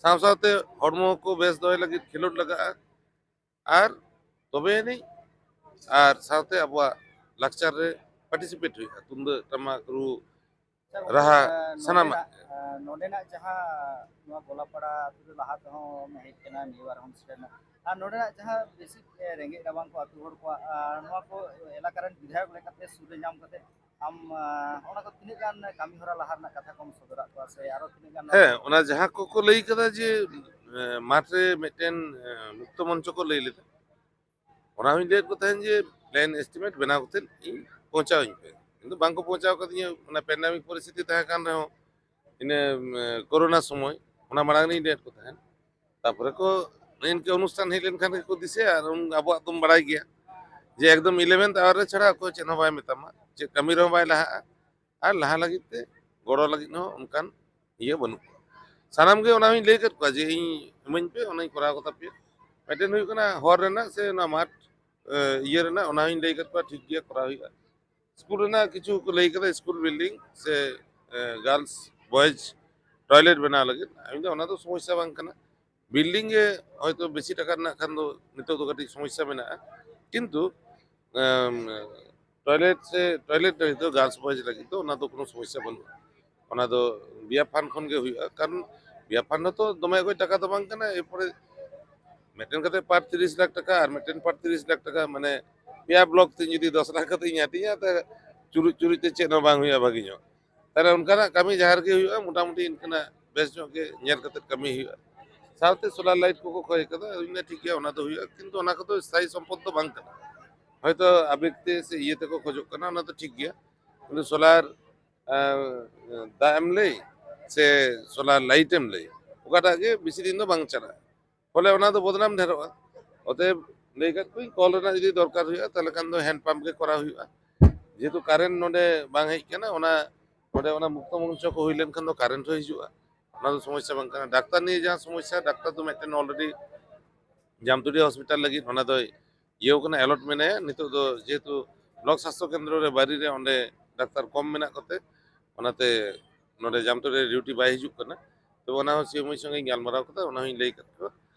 ᱥᱟᱶ ᱥᱟᱶᱛᱮ ᱦᱚᱲᱢᱚ ᱠᱚ ᱵᱮᱥ ᱫᱚᱦᱚᱭ ᱞᱟᱹᱜᱤᱫ ᱠᱷᱮᱞᱳᱰ ᱞᱟᱜᱟᱜᱼᱟ, ᱟᱨ ᱛᱚᱵᱮ ᱟᱹᱱᱤᱡ ᱟᱨ ᱥᱟᱶᱛᱮ ᱟᱵᱚᱣᱟᱜ ᱞᱟᱠᱪᱟᱨ ᱨᱮ ᱯᱟᱨᱴᱤᱥᱤᱯᱮᱴ ᱦᱩᱭᱩᱜᱼᱟ, ᱛᱩᱢᱫᱟᱹᱜ ᱴᱟᱢᱟᱠ ᱨᱩ, ᱟᱪᱪᱷᱟ, ᱜᱚᱢᱠᱮ, ᱨᱟᱦᱟ ᱮᱸ, ᱥᱟᱱᱟᱢᱟᱜ᱾ ᱱᱚᱰᱮᱱᱟᱜ, ᱮᱸ, ᱱᱚᱰᱮᱱᱟᱜ ᱡᱟᱦᱟᱸ ᱱᱚᱣᱟ ᱜᱚᱞᱟᱯᱟᱲᱟ ᱟᱹᱛᱩ ᱨᱮ ᱞᱟᱦᱟ ᱛᱮᱦᱚᱸ ᱦᱮᱡ ᱠᱟᱱᱟ, ᱱᱤᱭᱩ ᱵᱟᱨ ᱦᱚᱸᱢ ᱥᱮᱴᱮᱨ ᱮᱱᱟ᱾ ᱟᱨ ᱱᱚᱰᱮᱱᱟᱜ ᱡᱟᱦᱟᱸ ᱵᱮᱥᱤᱠ, ᱮᱸ, ᱨᱮᱸᱜᱮᱡ ᱨᱟᱵᱟᱝ ᱠᱚ ᱟᱹᱛᱩ ᱦᱚᱲ ᱠᱚᱣᱟᱜ, ᱟᱨ ᱱᱚᱣᱟ ᱠᱚ ᱮᱞᱟᱠᱟ ᱨᱮᱱ ᱵᱤᱫᱷᱟᱭᱚᱠ ᱞᱮᱠᱟᱛᱮ ᱥᱩᱨ ᱨᱮ ᱧᱟᱢ ᱠᱟᱛᱮ ᱟᱢ, ᱟᱸ, ᱚᱱᱟ ᱠᱚ ᱛᱤᱱᱟᱹᱜ ᱜᱟᱱ ᱠᱟᱹᱢᱤ ᱦᱚᱨᱟ ᱞᱟᱦᱟ ᱨᱮᱱᱟᱜ ᱠᱟᱛᱷᱟ ᱠᱚᱢ ᱥᱚᱫᱚᱨᱟᱜ ᱠᱚᱣᱟ ᱥᱮ ᱟᱨᱚ ᱛᱤᱱᱟᱹᱜ ᱜᱟᱱ ᱱᱚᱣᱟ ᱦᱮᱸ, ᱚᱱᱟ ᱡᱟᱦᱟᱸ ᱠᱚᱠᱚ ᱞᱟᱹᱭ ᱠᱟᱫᱟ ᱡᱮ, ᱮᱸ, ᱢᱟᱴᱷ ᱨᱮ ᱢᱤᱫᱴᱮᱱ, ᱮᱸ, ᱢᱩᱠᱛᱚ ᱢᱚᱧᱪᱚ ᱠᱚ ᱞᱟᱹᱭ ᱞᱮᱫᱟ, ᱚᱱᱟ ᱦᱚᱸᱧ ᱞᱟᱹᱭᱟᱫ ᱠᱚ ᱛᱟᱦᱮᱸᱫ ᱡᱮ plan estimate ᱵᱮᱱᱟᱣ ᱠᱟᱛᱮᱫ ᱤᱧ ᱯᱳᱣᱪᱷᱟᱣᱟᱹᱧ ᱯᱮ, ᱠᱤᱱᱛᱩ ᱵᱟᱝᱠᱚ ᱯᱳᱣᱪᱷᱟᱣ ᱠᱟᱫᱤᱧᱟ᱾ ᱚᱱᱟ pandemic ᱯᱚᱨᱤᱥᱛᱷᱤᱛᱤ ᱛᱟᱦᱮᱸ ᱠᱟᱱ ᱨᱮᱦᱚᱸ, ᱤᱱᱟᱹ, ᱮᱸ, ᱠᱳᱨᱳᱱᱟ ᱥᱚᱢᱚᱭ, ᱚᱱᱟ ᱢᱟᱲᱟᱝ ᱨᱤᱧ ᱞᱟᱹᱭᱟᱫ ᱠᱚ ᱛᱟᱦᱮᱸᱫ᱾ ᱛᱟᱯᱚᱨᱮ ᱠᱚ ᱤᱱᱠᱟᱹ ᱚᱱᱩᱥᱴᱷᱟᱱ ᱦᱮᱡ ᱞᱮᱱᱠᱷᱟᱱ ᱜᱮᱠᱚ ᱫᱤᱥᱟᱹᱭᱟ, ᱟᱨ ᱩᱱ ᱟᱵᱚᱣᱟᱜ ᱫᱚᱢ ᱵᱟᱲᱟᱭ ᱜᱮᱭᱟ ᱡᱮ ᱮᱠᱫᱚᱢ eleventh hour ᱨᱮ ᱪᱷᱟᱲᱟ ᱚᱠᱚᱭ ᱪᱮᱫ ᱦᱚᱸ ᱵᱟᱭ ᱢᱮᱛᱟᱢᱟ, ᱪᱮᱫ ᱠᱟᱹᱢᱤ ᱨᱮᱦᱚᱸ ᱵᱟᱭ ᱞᱟᱦᱟᱜᱼᱟ, ᱟᱨ ᱞᱟᱦᱟ ᱞᱟᱹᱜᱤᱫ ᱛᱮ ᱜᱚᱲᱚ ᱞᱟᱹᱜᱤᱫ ᱦᱚᱸ ᱚᱱᱠᱟᱱ ᱤᱭᱟᱹ ᱵᱟᱹᱱᱩᱜ ᱠᱚᱣᱟ᱾ ᱥᱟᱱᱟᱢ ᱜᱮ ᱚᱱᱟ ᱦᱚᱸᱧ ᱞᱟᱹᱭ ᱠᱟᱫ ᱠᱚᱣᱟ ᱡᱮ ᱤᱧ ᱤᱢᱟᱹᱧ ᱯᱮ, ᱚᱱᱟᱧ ᱠᱚᱨᱟᱣ ᱠᱟᱛᱟ ᱯᱮᱭᱟ᱾ ᱢᱤᱫᱴᱮᱱ ᱦᱩᱭᱩᱜ ᱠᱟᱱᱟ ᱦᱚᱨ ᱨᱮᱱᱟᱜ ᱥᱮ ᱚᱱᱟ ᱢᱟᱴᱷ, ᱮ, ᱤᱭᱟᱹ ᱨᱮᱱᱟᱜ, ᱚᱱᱟ ᱦᱚᱸᱧ ᱞᱟᱹᱭ ᱠᱟᱫ ᱠᱚᱣᱟ, ᱴᱷᱤᱠ ᱜᱮᱭᱟ, ᱠᱚᱨᱟᱣ ᱦᱩᱭᱩᱜᱼᱟ᱾ ᱥᱠᱩᱞ ᱨᱮᱱᱟᱜ ᱠᱤᱪᱷᱩ ᱠᱚ ᱞᱟᱹᱭ ᱠᱟᱫᱟ, ᱥᱠᱩᱞ ᱵᱤᱞᱰᱤᱝ ᱥᱮ, ᱮ, girls boys toilet ᱵᱮᱱᱟᱣ ᱞᱟᱹᱜᱤᱫ᱾ ᱤᱧ ᱫᱚ ᱚᱱᱟ ᱫᱚ ᱥᱚᱢᱚᱥᱥᱟ ᱵᱟᱝ ᱠᱟᱱᱟ᱾ ᱵᱤᱞᱰᱤᱝ ᱜᱮ ᱦᱚᱭᱛᱳ ᱵᱮᱥᱤ ᱴᱟᱠᱟ ᱨᱮᱱᱟᱜ ᱠᱷᱟᱱ ᱫᱚ ᱱᱤᱛᱚᱜ ᱫᱚ ᱠᱟᱹᱴᱤᱡ ᱥᱚᱢᱚᱥᱥᱟ ᱢᱮᱱᱟᱜᱼᱟ, ᱠᱤᱱᱛᱩ, ᱮᱢ, ᱴᱚᱭᱞᱮᱴ ᱥᱮ ᱴᱚᱭᱞᱮᱴ ᱞᱟᱹᱜᱤᱫ ᱫᱚ, girls boys ᱞᱟᱹᱜᱤᱫ ᱫᱚ ᱚᱱᱟ ᱫᱚ ᱠᱳᱱᱳ ᱥᱚᱢᱚᱥᱥᱟ ᱵᱟᱹᱱᱩᱜᱼᱟ᱾ ᱚᱱᱟ ᱫᱚ ᱵᱤᱭᱟ ᱯᱷᱟᱱᱰ ᱠᱷᱚᱱ ᱜᱮ ᱦᱩᱭᱩᱜᱼᱟ, ᱠᱟᱨᱚᱱ ᱵᱤᱭᱟ ᱯᱷᱟᱱᱰ ᱦᱚᱸᱛᱚ ᱫᱚᱢᱮ ᱚᱠᱚᱡ ᱴᱟᱠᱟ ᱫᱚ ᱵᱟᱝ ᱠᱟᱱᱟ᱾ ᱮᱨᱯᱚᱨᱮ ᱢᱤᱫᱴᱮᱱ ᱠᱟᱛᱮ per ᱛᱤᱨᱤᱥ ᱞᱟᱠᱷ ᱴᱟᱠᱟ ᱟᱨ ᱢᱤᱫᱴᱮᱱ per ᱛᱤᱨᱤᱥ ᱞᱟᱠᱷ ᱴᱟᱠᱟ, ᱢᱟᱱᱮ ᱯᱮᱭᱟ ᱵᱞᱚᱠ ᱛᱮ ᱡᱩᱫᱤ ᱫᱚᱥ ᱞᱟᱠᱷ ᱠᱟᱛᱮ ᱤᱧ ᱦᱟᱹᱴᱤᱧᱟ, ᱛᱟᱦᱞᱮ ᱪᱩᱨᱩᱡ ᱪᱩᱨᱩᱡ ᱛᱮ ᱪᱮᱫ ᱦᱚᱸ ᱵᱟᱝ ᱦᱩᱭᱩᱜᱼᱟ ᱵᱷᱟᱹᱜᱤ ᱧᱚᱜ᱾ ᱛᱟᱦᱞᱮ ᱚᱱᱠᱟᱱᱟᱜ ᱠᱟᱹᱢᱤ ᱡᱟᱦᱟᱸ ᱨᱮᱜᱮ ᱦᱩᱭᱩᱜᱼᱟ, ᱢᱚᱴᱟᱢᱩᱴᱤ ᱤᱱᱠᱟᱹᱱᱟᱜ ᱵᱮᱥ ᱧᱚᱜ ᱜᱮ ᱧᱮᱞ ᱠᱟᱛᱮ ᱠᱟᱹᱢᱤ ᱦᱩᱭᱩᱜᱼᱟ᱾ ᱥᱟᱶᱛᱮ ᱥᱳᱞᱟᱨ ᱞᱟᱭᱤᱴ ᱠᱚᱠᱚ ᱠᱷᱚᱭ ᱠᱟᱫᱟ, ᱤᱧ ᱞᱟᱹᱭᱟ ᱴᱷᱤᱠ ᱜᱮᱭᱟ, ᱚᱱᱟ ᱫᱚ ᱦᱩᱭᱩᱜᱼᱟ, ᱠᱤᱱᱛᱩ ᱚᱱᱟ ᱠᱚᱫᱚ ᱥᱛᱷᱟᱭᱤ ᱥᱚᱢᱯᱚᱫ ᱫᱚ ᱵᱟᱝ ᱠᱟᱱᱟ᱾ ᱦᱚᱭᱛᱳ ᱟᱵᱮᱜᱽ ᱛᱮ ᱥᱮ ᱤᱭᱟᱹ ᱛᱮᱠᱚ ᱠᱷᱚᱡᱚᱜ ᱠᱟᱱᱟ, ᱚᱱᱟ ᱫᱚ ᱴᱷᱤᱠ ᱜᱮᱭᱟ, ᱠᱤᱱᱛᱩ ᱥᱳᱞᱟᱨ, ᱟᱸ, ᱫᱟᱜ ᱮᱢ ᱞᱟᱹᱭ ᱥᱮ ᱥᱳᱞᱟᱨ ᱞᱟᱭᱤᱴ ᱮᱢ ᱞᱟᱹᱭ, ᱚᱠᱟᱴᱟᱜ ᱜᱮ ᱵᱮᱥᱤ ᱫᱤᱱ ᱫᱚ ᱵᱟᱝ ᱪᱟᱞᱟᱜᱼᱟ᱾ ᱯᱷᱚᱞᱮ ᱚᱱᱟ ᱫᱚ ᱵᱚᱫᱱᱟᱢ ᱰᱷᱮᱨᱚᱜᱼᱟ᱾ ᱚᱛᱚᱮᱵ ᱞᱟᱹᱭ ᱠᱟᱫ ᱠᱚᱣᱟᱧ, ᱠᱚᱞ ᱨᱮᱱᱟᱜ ᱡᱩᱫᱤ ᱫᱚᱨᱠᱟᱨ ᱦᱩᱭᱩᱜᱼᱟ, ᱛᱟᱦᱞᱮ ᱠᱷᱟᱱ ᱫᱚ ᱦᱮᱱᱰ ᱯᱟᱢᱯ ᱜᱮ ᱠᱚᱨᱟᱣ ᱦᱩᱭᱩᱜᱼᱟ᱾ ᱡᱮᱦᱮᱛᱩ ᱠᱟᱨᱮᱱᱴ ᱱᱚᱰᱮ ᱵᱟᱝ ᱦᱮᱡ ᱠᱟᱱᱟ, ᱚᱱᱟ ᱱᱚᱰᱮ ᱚᱱᱟ ᱢᱩᱠᱛᱚ ᱢᱚᱧᱪᱚ ᱠᱚ ᱦᱩᱭ ᱞᱮᱱᱠᱷᱟᱱ ᱫᱚ ᱠᱟᱨᱮᱱᱴ ᱦᱚᱸ ᱦᱤᱡᱩᱜᱼᱟ, ᱚᱱᱟ ᱫᱚ ᱥᱚᱢᱚᱥᱥᱟ ᱵᱟᱝ ᱠᱟᱱᱟ᱾ ᱰᱟᱠᱛᱟᱨ ᱱᱤᱭᱮ ᱡᱟᱦᱟᱸ ᱥᱚᱢᱚᱥᱥᱟ, ᱰᱟᱠᱛᱟᱨ ᱫᱚ ᱢᱤᱫᱴᱮᱱ already ᱡᱟᱢᱛᱩᱲᱤ ᱦᱚᱥᱯᱤᱴᱟᱞ ᱞᱟᱹᱜᱤᱫ ᱚᱱᱟ ᱫᱚᱭ ᱤᱭᱟᱹᱣ ᱠᱟᱱᱟ, ᱮᱞᱚᱴ ᱢᱮᱱᱟᱭᱟ᱾ ᱱᱤᱛᱚᱜ ᱫᱚ ᱡᱮᱦᱮᱛᱩ ᱵᱞᱚᱠ ᱥᱟᱥᱛᱷᱚ ᱠᱮᱱᱫᱨᱚ ᱨᱮ ᱵᱟᱨᱤ ᱨᱮ ᱚᱸᱰᱮ ᱰᱟᱠᱛᱟᱨ ᱠᱚᱢ ᱢᱮᱱᱟᱜ ᱠᱚᱛᱮ, ᱚᱱᱟᱛᱮ ᱱᱚᱰᱮ ᱡᱟᱢᱛᱩᱲᱤ ᱨᱮ ᱰᱤᱭᱩᱴᱤ ᱵᱟᱭ ᱦᱤᱡᱩᱜ ᱠᱟᱱᱟ᱾ ᱛᱚᱵᱮ ᱚᱱᱟ ᱦᱚᱸ ᱥᱤ ᱮᱢ ᱳ ᱥᱚᱸᱜᱮᱧ ᱜᱟᱞᱢᱟᱨᱟᱣ ᱠᱟᱫᱟ, ᱚᱱᱟ ᱦᱚᱸᱧ ᱞᱟᱹᱭ ᱠᱟᱫ ᱠᱚᱣᱟ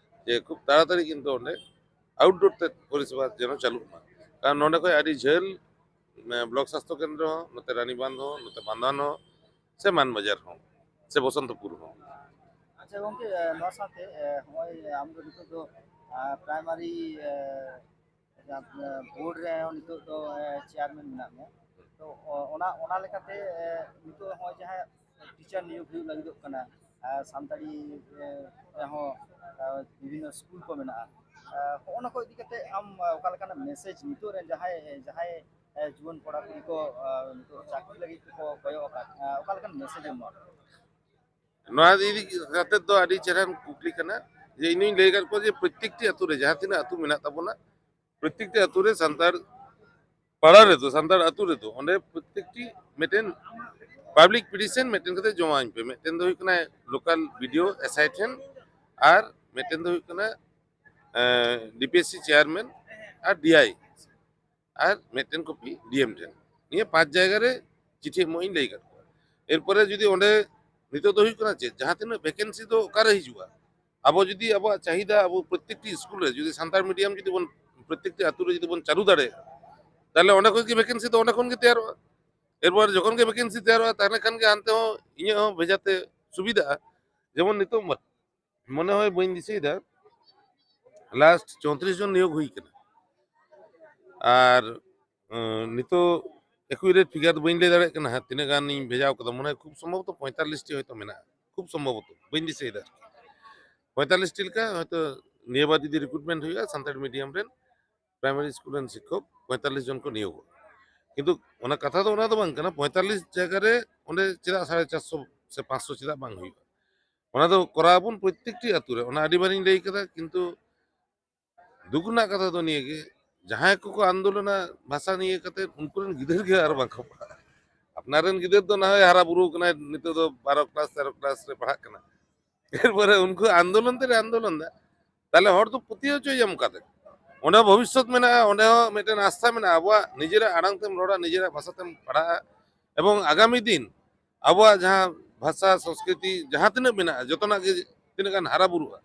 ᱡᱮ ᱠᱷᱩᱵ ᱛᱟᱲᱟᱛᱟᱲᱤ ᱠᱤᱱᱛᱩ ᱚᱸᱰᱮ ᱟᱣᱩᱴᱰᱳᱨ ᱛᱮ ᱯᱚᱨᱤᱥᱮᱵᱟ ᱡᱮᱱᱚ ᱪᱟᱹᱞᱩᱜ ᱢᱟ, ᱠᱟᱨᱚᱱ ᱱᱚᱰᱮ ᱠᱷᱚᱡ ᱟᱹᱰᱤ ᱡᱷᱟᱹᱞ, ᱢᱟᱱᱮ, ᱵᱞᱚᱠ ᱥᱟᱥᱛᱷᱚ ᱠᱮᱱᱫᱨᱚ ᱦᱚᱸ, ᱱᱚᱛᱮ ᱨᱟᱱᱤᱵᱟᱸᱫᱷ ᱦᱚᱸ, ᱱᱚᱛᱮ ᱵᱟᱱᱫᱷᱣᱟᱱ ᱦᱚᱸ, ᱥᱮ ᱢᱟᱱᱵᱟᱡᱟᱨ ᱦᱚᱸ ᱥᱮ ᱵᱚᱥᱚᱱᱛᱚᱯᱩᱨ ᱦᱚᱸ᱾ ᱟᱪᱪᱷᱟ ᱜᱚᱝᱠᱮ, ᱱᱚᱣᱟ ᱥᱟᱶᱛᱮ ᱱᱚᱜᱼᱚᱭ ᱟᱢ ᱫᱚ ᱱᱤᱛᱚᱜ ᱫᱚ ᱯᱨᱟᱭᱢᱟᱨᱤ ᱵᱳᱨᱰ ᱨᱮ ᱱᱤᱛᱚᱜ ᱫᱚ ᱪᱮᱭᱟᱨᱢᱮᱱ ᱢᱮᱱᱟᱜ ᱢᱮᱭᱟ, ᱛᱚ ᱚᱱᱟ ᱚᱱᱟ ᱞᱮᱠᱟᱛᱮ ᱱᱤᱛᱚᱜ ᱱᱚᱜᱼᱚᱭ ᱡᱟᱦᱟᱸ ᱴᱤᱪᱟᱨ ᱱᱤᱭᱳᱜ ᱦᱩᱭᱩᱜ ᱞᱟᱹᱜᱤᱫᱚᱜ ᱠᱟᱱᱟ, ᱥᱟᱱᱛᱟᱲᱤ ᱨᱮᱦᱚᱸ ᱵᱤᱵᱷᱤᱱᱱᱚ ᱥᱠᱩᱞ ᱠᱚ ᱢᱮᱱᱟᱜᱼᱟ, ᱦᱚᱸᱜᱼᱚ ᱱᱟ ᱠᱚ ᱤᱫᱤ ᱠᱟᱛᱮ ᱟᱢ ᱚᱠᱟ ᱞᱮᱠᱟᱱᱟᱜ ᱢᱮᱥᱮᱡᱽ ᱱᱤᱛᱚᱜ ᱨᱮᱱ ᱡᱟᱦᱟᱸᱭ ᱡᱟᱦᱟᱸᱭ ᱡᱩᱣᱟᱹᱱ ᱠᱚᱲᱟ ᱠᱩᱲᱤ ᱠᱚ ᱱᱤᱛᱚᱜ ᱪᱟᱹᱠᱨᱤ ᱞᱟᱹᱜᱤᱫ ᱛᱮᱠᱚ ᱠᱚᱭᱚᱜ ᱟᱠᱟᱫ, ᱚᱠᱟ ᱞᱮᱠᱟᱱ ᱢᱮᱥᱮᱡᱽ ᱮᱢ ᱮᱢᱟ? ᱱᱚᱣᱟ ᱤᱫᱤ ᱠᱟᱛᱮ ᱫᱚ ᱟᱹᱰᱤ ᱪᱮᱦᱨᱟᱱ ᱠᱩᱠᱞᱤ ᱠᱟᱱᱟ᱾ ᱡᱮ ᱤᱧ ᱫᱩᱧ ᱞᱟᱹᱭ ᱟᱠᱟᱫ ᱠᱚᱣᱟ ᱡᱮ ᱯᱨᱚᱛᱮᱠᱴᱤ ᱟᱹᱛᱩ ᱨᱮ, ᱡᱟᱦᱟᱸ ᱛᱤᱱᱟᱹᱜ ᱟᱹᱛᱩ ᱢᱮᱱᱟᱜ ᱛᱟᱵᱚᱱᱟ, ᱯᱨᱚᱛᱮᱠᱴᱤ ᱟᱹᱛᱩ ᱨᱮ ᱥᱟᱱᱛᱟᱲ ᱯᱟᱲᱟ ᱨᱮᱫᱚ, ᱥᱟᱱᱛᱟᱲ ᱟᱹᱛᱩ ᱨᱮᱫᱚ, ᱚᱸᱰᱮ ᱯᱨᱚᱛᱮᱠᱴᱤ ᱢᱤᱫᱴᱮᱱ ᱯᱟᱵᱽᱞᱤᱠ ᱯᱤᱴᱤᱥᱮᱱ ᱢᱤᱫᱴᱮᱱ ᱠᱟᱛᱮ ᱡᱚᱢᱟ ᱟᱹᱧ ᱯᱮ᱾ ᱢᱤᱫᱴᱮᱱ ᱫᱚ ᱦᱩᱭᱩᱜ ᱠᱟᱱᱟ ᱞᱳᱠᱟᱞ ᱵᱤᱰᱤᱳ ᱮᱥᱟᱭ ᱴᱷᱮᱱ, ᱟᱨ ᱢᱤᱫᱴᱮᱱ ᱫᱚ ᱦᱩᱭᱩᱜ ᱠᱟᱱᱟ ᱰᱤᱯᱤᱮᱥᱥᱤ ᱪᱮᱭᱟᱨᱢᱮᱱ ᱟᱨ ᱰᱤᱟᱭ, ᱟᱨ ᱢᱤᱫᱴᱮᱱ ᱠᱚᱯᱤ ᱰᱤᱮᱢ ᱴᱷᱮᱱ᱾ ᱱᱤᱭᱟᱹ ᱯᱟᱸᱪ ᱡᱟᱭᱜᱟ ᱨᱮ ᱪᱤᱴᱷᱤ ᱮᱢᱚᱜ ᱤᱧ ᱞᱟᱹᱭ ᱟᱠᱟᱫ ᱠᱚᱣᱟ᱾ ᱮᱨᱯᱚᱨᱮ ᱡᱩᱫᱤ ᱚᱸᱰᱮ ᱱᱤᱛᱚᱜ ᱫᱚ ᱦᱩᱭᱩᱜ ᱠᱟᱱᱟ ᱪᱮᱫ, ᱡᱟᱦᱟᱸ ᱛᱤᱱᱟᱹᱜ ᱵᱷᱮᱠᱮᱱᱥᱤ ᱫᱚ ᱚᱠᱟᱨᱮ ᱦᱤᱡᱩᱜᱼᱟ? ᱟᱵᱚ ᱡᱩᱫᱤ ᱟᱵᱚᱣᱟᱜ ᱪᱟᱦᱤᱫᱟ, ᱟᱵᱚ ᱯᱨᱚᱛᱮᱠᱴᱤ ᱥᱠᱩᱞ ᱨᱮ ᱡᱩᱫᱤ ᱥᱟᱱᱛᱟᱲ ᱢᱤᱰᱤᱭᱟᱢ ᱡᱩᱫᱤ ᱵᱚᱱ ᱯᱨᱚᱛᱮᱠᱴᱤ ᱟᱹᱛᱩ ᱨᱮ ᱡᱩᱫᱤ ᱵᱚᱱ ᱪᱟᱹᱞᱩ ᱫᱟᱲᱮᱭᱟᱜᱼᱟ, ᱛᱟᱦᱚᱞᱮ ᱚᱸᱰᱮ ᱠᱷᱚᱱ ᱜᱮ ᱵᱷᱮᱠᱮᱱᱥᱤ ᱫᱚ ᱚᱸᱰᱮ ᱠᱷᱚᱱ ᱜᱮ ᱛᱮᱭᱟᱨᱚᱜᱼᱟ᱾ ᱮᱨᱯᱚᱨ ᱡᱚᱠᱷᱚᱱ ᱜᱮ ᱵᱷᱮᱠᱮᱱᱥᱤ ᱛᱮᱭᱟᱨᱚᱜᱼᱟ, ᱛᱟᱦᱚᱞᱮ ᱠᱷᱟᱱ ᱜᱮ ᱦᱟᱱᱛᱮ ᱦᱚᱸ ᱤᱧᱟᱹᱜ ᱦᱚᱸ ᱵᱷᱮᱡᱟ ᱛᱮ ᱥᱩᱵᱤᱫᱷᱟᱜᱼᱟ᱾ ᱡᱮᱢᱚᱱ ᱱᱤᱛᱚᱜ ᱢᱟ-, ᱢᱚᱱᱮ ᱦᱚᱭ ᱵᱟᱹᱧ ᱫᱤᱥᱟᱹᱭᱮᱫᱟ, ᱞᱟᱥᱴ ᱪᱳᱭᱛᱨᱤᱥ ᱡᱚᱱ ᱱᱤᱭᱳᱜ ᱦᱩᱭ ᱠᱟᱱᱟ᱾ ᱟᱨ ᱱᱤᱛᱚᱜ ᱮᱠᱩᱨᱮᱴ ᱯᱷᱤᱜᱟᱨ ᱫᱚ ᱵᱟᱹᱧ ᱞᱟᱹᱭ ᱫᱟᱲᱮᱭᱟᱜ ᱠᱟᱱᱟ ᱦᱟᱸᱜ, ᱛᱤᱱᱟᱹᱜ ᱜᱟᱱᱤᱧ ᱵᱷᱮᱡᱟ ᱠᱟᱫᱟ᱾ ᱢᱚᱱᱮ ᱦᱚᱭ ᱠᱷᱩᱵ ᱥᱚᱢᱵᱷᱚᱵᱚᱛᱚ ᱯᱚᱸᱭᱛᱟᱞᱞᱤᱥ ᱴᱤ ᱦᱚᱭᱛᱳ ᱢᱮᱱᱟᱜᱼᱟ, ᱠᱷᱩᱵ ᱥᱚᱢᱵᱷᱚᱵᱚᱛᱚ, ᱵᱟᱹᱧ ᱫᱤᱥᱟᱹᱭᱮᱫᱟ᱾ ᱯᱚᱸᱭᱛᱟᱞᱞᱤᱥ ᱴᱤ ᱞᱮᱠᱟ ᱦᱚᱭᱛᱳ ᱱᱤᱭᱟᱹ ᱵᱟᱨ ᱡᱩᱫᱤ ᱨᱤᱠᱨᱩᱴᱢᱮᱱᱴ ᱦᱩᱭᱩᱜᱼᱟ ᱥᱟᱱᱛᱟᱲᱤ ᱢᱤᱰᱤᱭᱟᱢ ᱨᱮᱱ ᱯᱨᱟᱭᱢᱟᱨᱤ ᱥᱠᱩᱞ ᱨᱮᱱ ᱥᱤᱠᱠᱷᱚᱠ, ᱯᱚᱸᱭᱛᱟᱞᱞᱤᱥ ᱡᱚᱱ ᱠᱚ ᱱᱤᱭᱳᱜᱚᱜᱼᱟ᱾ ᱠᱤᱱᱛᱩ ᱚᱱᱟ ᱠᱟᱛᱷᱟ ᱫᱚ ᱚᱱᱟ ᱫᱚ ᱵᱟᱝ ᱠᱟᱱᱟ, ᱯᱚᱸᱭᱛᱟᱞᱞᱤᱥ ᱡᱟᱭᱜᱟ ᱨᱮ ᱚᱸᱰᱮ ᱪᱮᱫᱟᱜ ᱥᱟᱲᱮ ᱪᱟᱨᱥᱚ ᱥᱮ ᱯᱟᱸᱪᱥᱚ ᱪᱮᱫᱟᱜ ᱵᱟᱝ ᱦᱩᱭᱩᱜᱼᱟ? ᱚᱱᱟ ᱫᱚ ᱠᱚᱨᱟᱣ ᱟᱵᱚᱱ ᱯᱨᱚᱛᱮᱠᱴᱤ ᱟᱹᱛᱩ ᱨᱮ᱾ ᱚᱱᱟ ᱟᱹᱰᱤ ᱵᱟᱨᱤᱧ ᱞᱟᱹᱭ ᱠᱟᱫᱟ, ᱠᱤᱱᱛᱩ ᱫᱩᱠ ᱨᱮᱱᱟᱜ ᱠᱟᱛᱷᱟ ᱫᱚ ᱱᱤᱭᱟᱹ ᱜᱮ, ᱡᱟᱦᱟᱸᱭ ᱠᱚᱠᱚ ᱟᱱᱫᱳᱞᱚᱱᱟ ᱵᱷᱟᱥᱟ ᱱᱤᱭᱟᱹ ᱠᱟᱛᱮ, ᱩᱱᱠᱩ ᱨᱮᱱ ᱜᱤᱫᱟᱹᱨ ᱜᱮ ᱟᱨ ᱵᱟᱝ ᱠᱚ ᱯᱟᱲᱦᱟᱜᱼᱟ᱾ ᱟᱯᱱᱟᱨ ᱨᱮᱱ ᱜᱤᱫᱟᱹᱨ ᱫᱚ ᱱᱟᱦᱚᱭ ᱦᱟᱨᱟ ᱵᱩᱨᱩ ᱠᱟᱱᱟᱭ, ᱱᱤᱛᱚᱜ ᱫᱚ ᱵᱟᱨᱚ ᱠᱞᱟᱥ ᱛᱮᱨᱚ ᱠᱞᱟᱥ ᱨᱮ ᱯᱟᱲᱦᱟᱜ ᱠᱟᱱᱟ, ᱮᱨᱯᱚᱨᱮ ᱩᱱᱠᱩ ᱟᱱᱫᱳᱞᱚᱱ ᱛᱮ ᱟᱱᱫᱳᱞᱚᱱ ᱫᱟ, ᱛᱟᱦᱞᱮ ᱦᱚᱲ ᱫᱚ ᱯᱟᱹᱛᱭᱟᱹᱣ ᱦᱚᱪᱚᱭᱮᱭᱟᱢ ᱚᱠᱟᱛᱮ? ᱚᱸᱰᱮ ᱵᱷᱚᱵᱤᱥᱥᱚᱛ ᱢᱮᱱᱟᱜᱼᱟ, ᱚᱸᱰᱮ ᱦᱚᱸ ᱢᱤᱫᱴᱮᱱ ᱟᱥᱛᱷᱟ ᱢᱮᱱᱟᱜᱼᱟ, ᱟᱵᱚᱣᱟᱜ ᱱᱤᱡᱮᱨᱟᱜ ᱟᱲᱟᱝ ᱛᱮᱢ ᱨᱚᱲᱟ, ᱱᱤᱡᱮᱨᱟᱜ ᱵᱷᱟᱥᱟ ᱛᱮᱢ ᱯᱟᱲᱦᱟᱜᱼᱟ, ᱮᱵᱚᱝ ᱟᱜᱟᱢᱤ ᱫᱤᱱ ᱟᱵᱚᱣᱟᱜ ᱡᱟᱦᱟᱸ ᱵᱷᱟᱥᱟ ᱥᱚᱝᱥᱠᱨᱤᱛᱤ ᱡᱟᱦᱟᱸ ᱛᱤᱱᱟᱹᱜ ᱢᱮᱱᱟᱜᱼᱟ, ᱡᱚᱛᱚᱱᱟᱜ ᱜᱮ ᱛᱤᱱᱟᱹᱜ ᱜᱟᱱ ᱦᱟᱨᱟ ᱵᱩᱨᱩᱜᱼᱟ,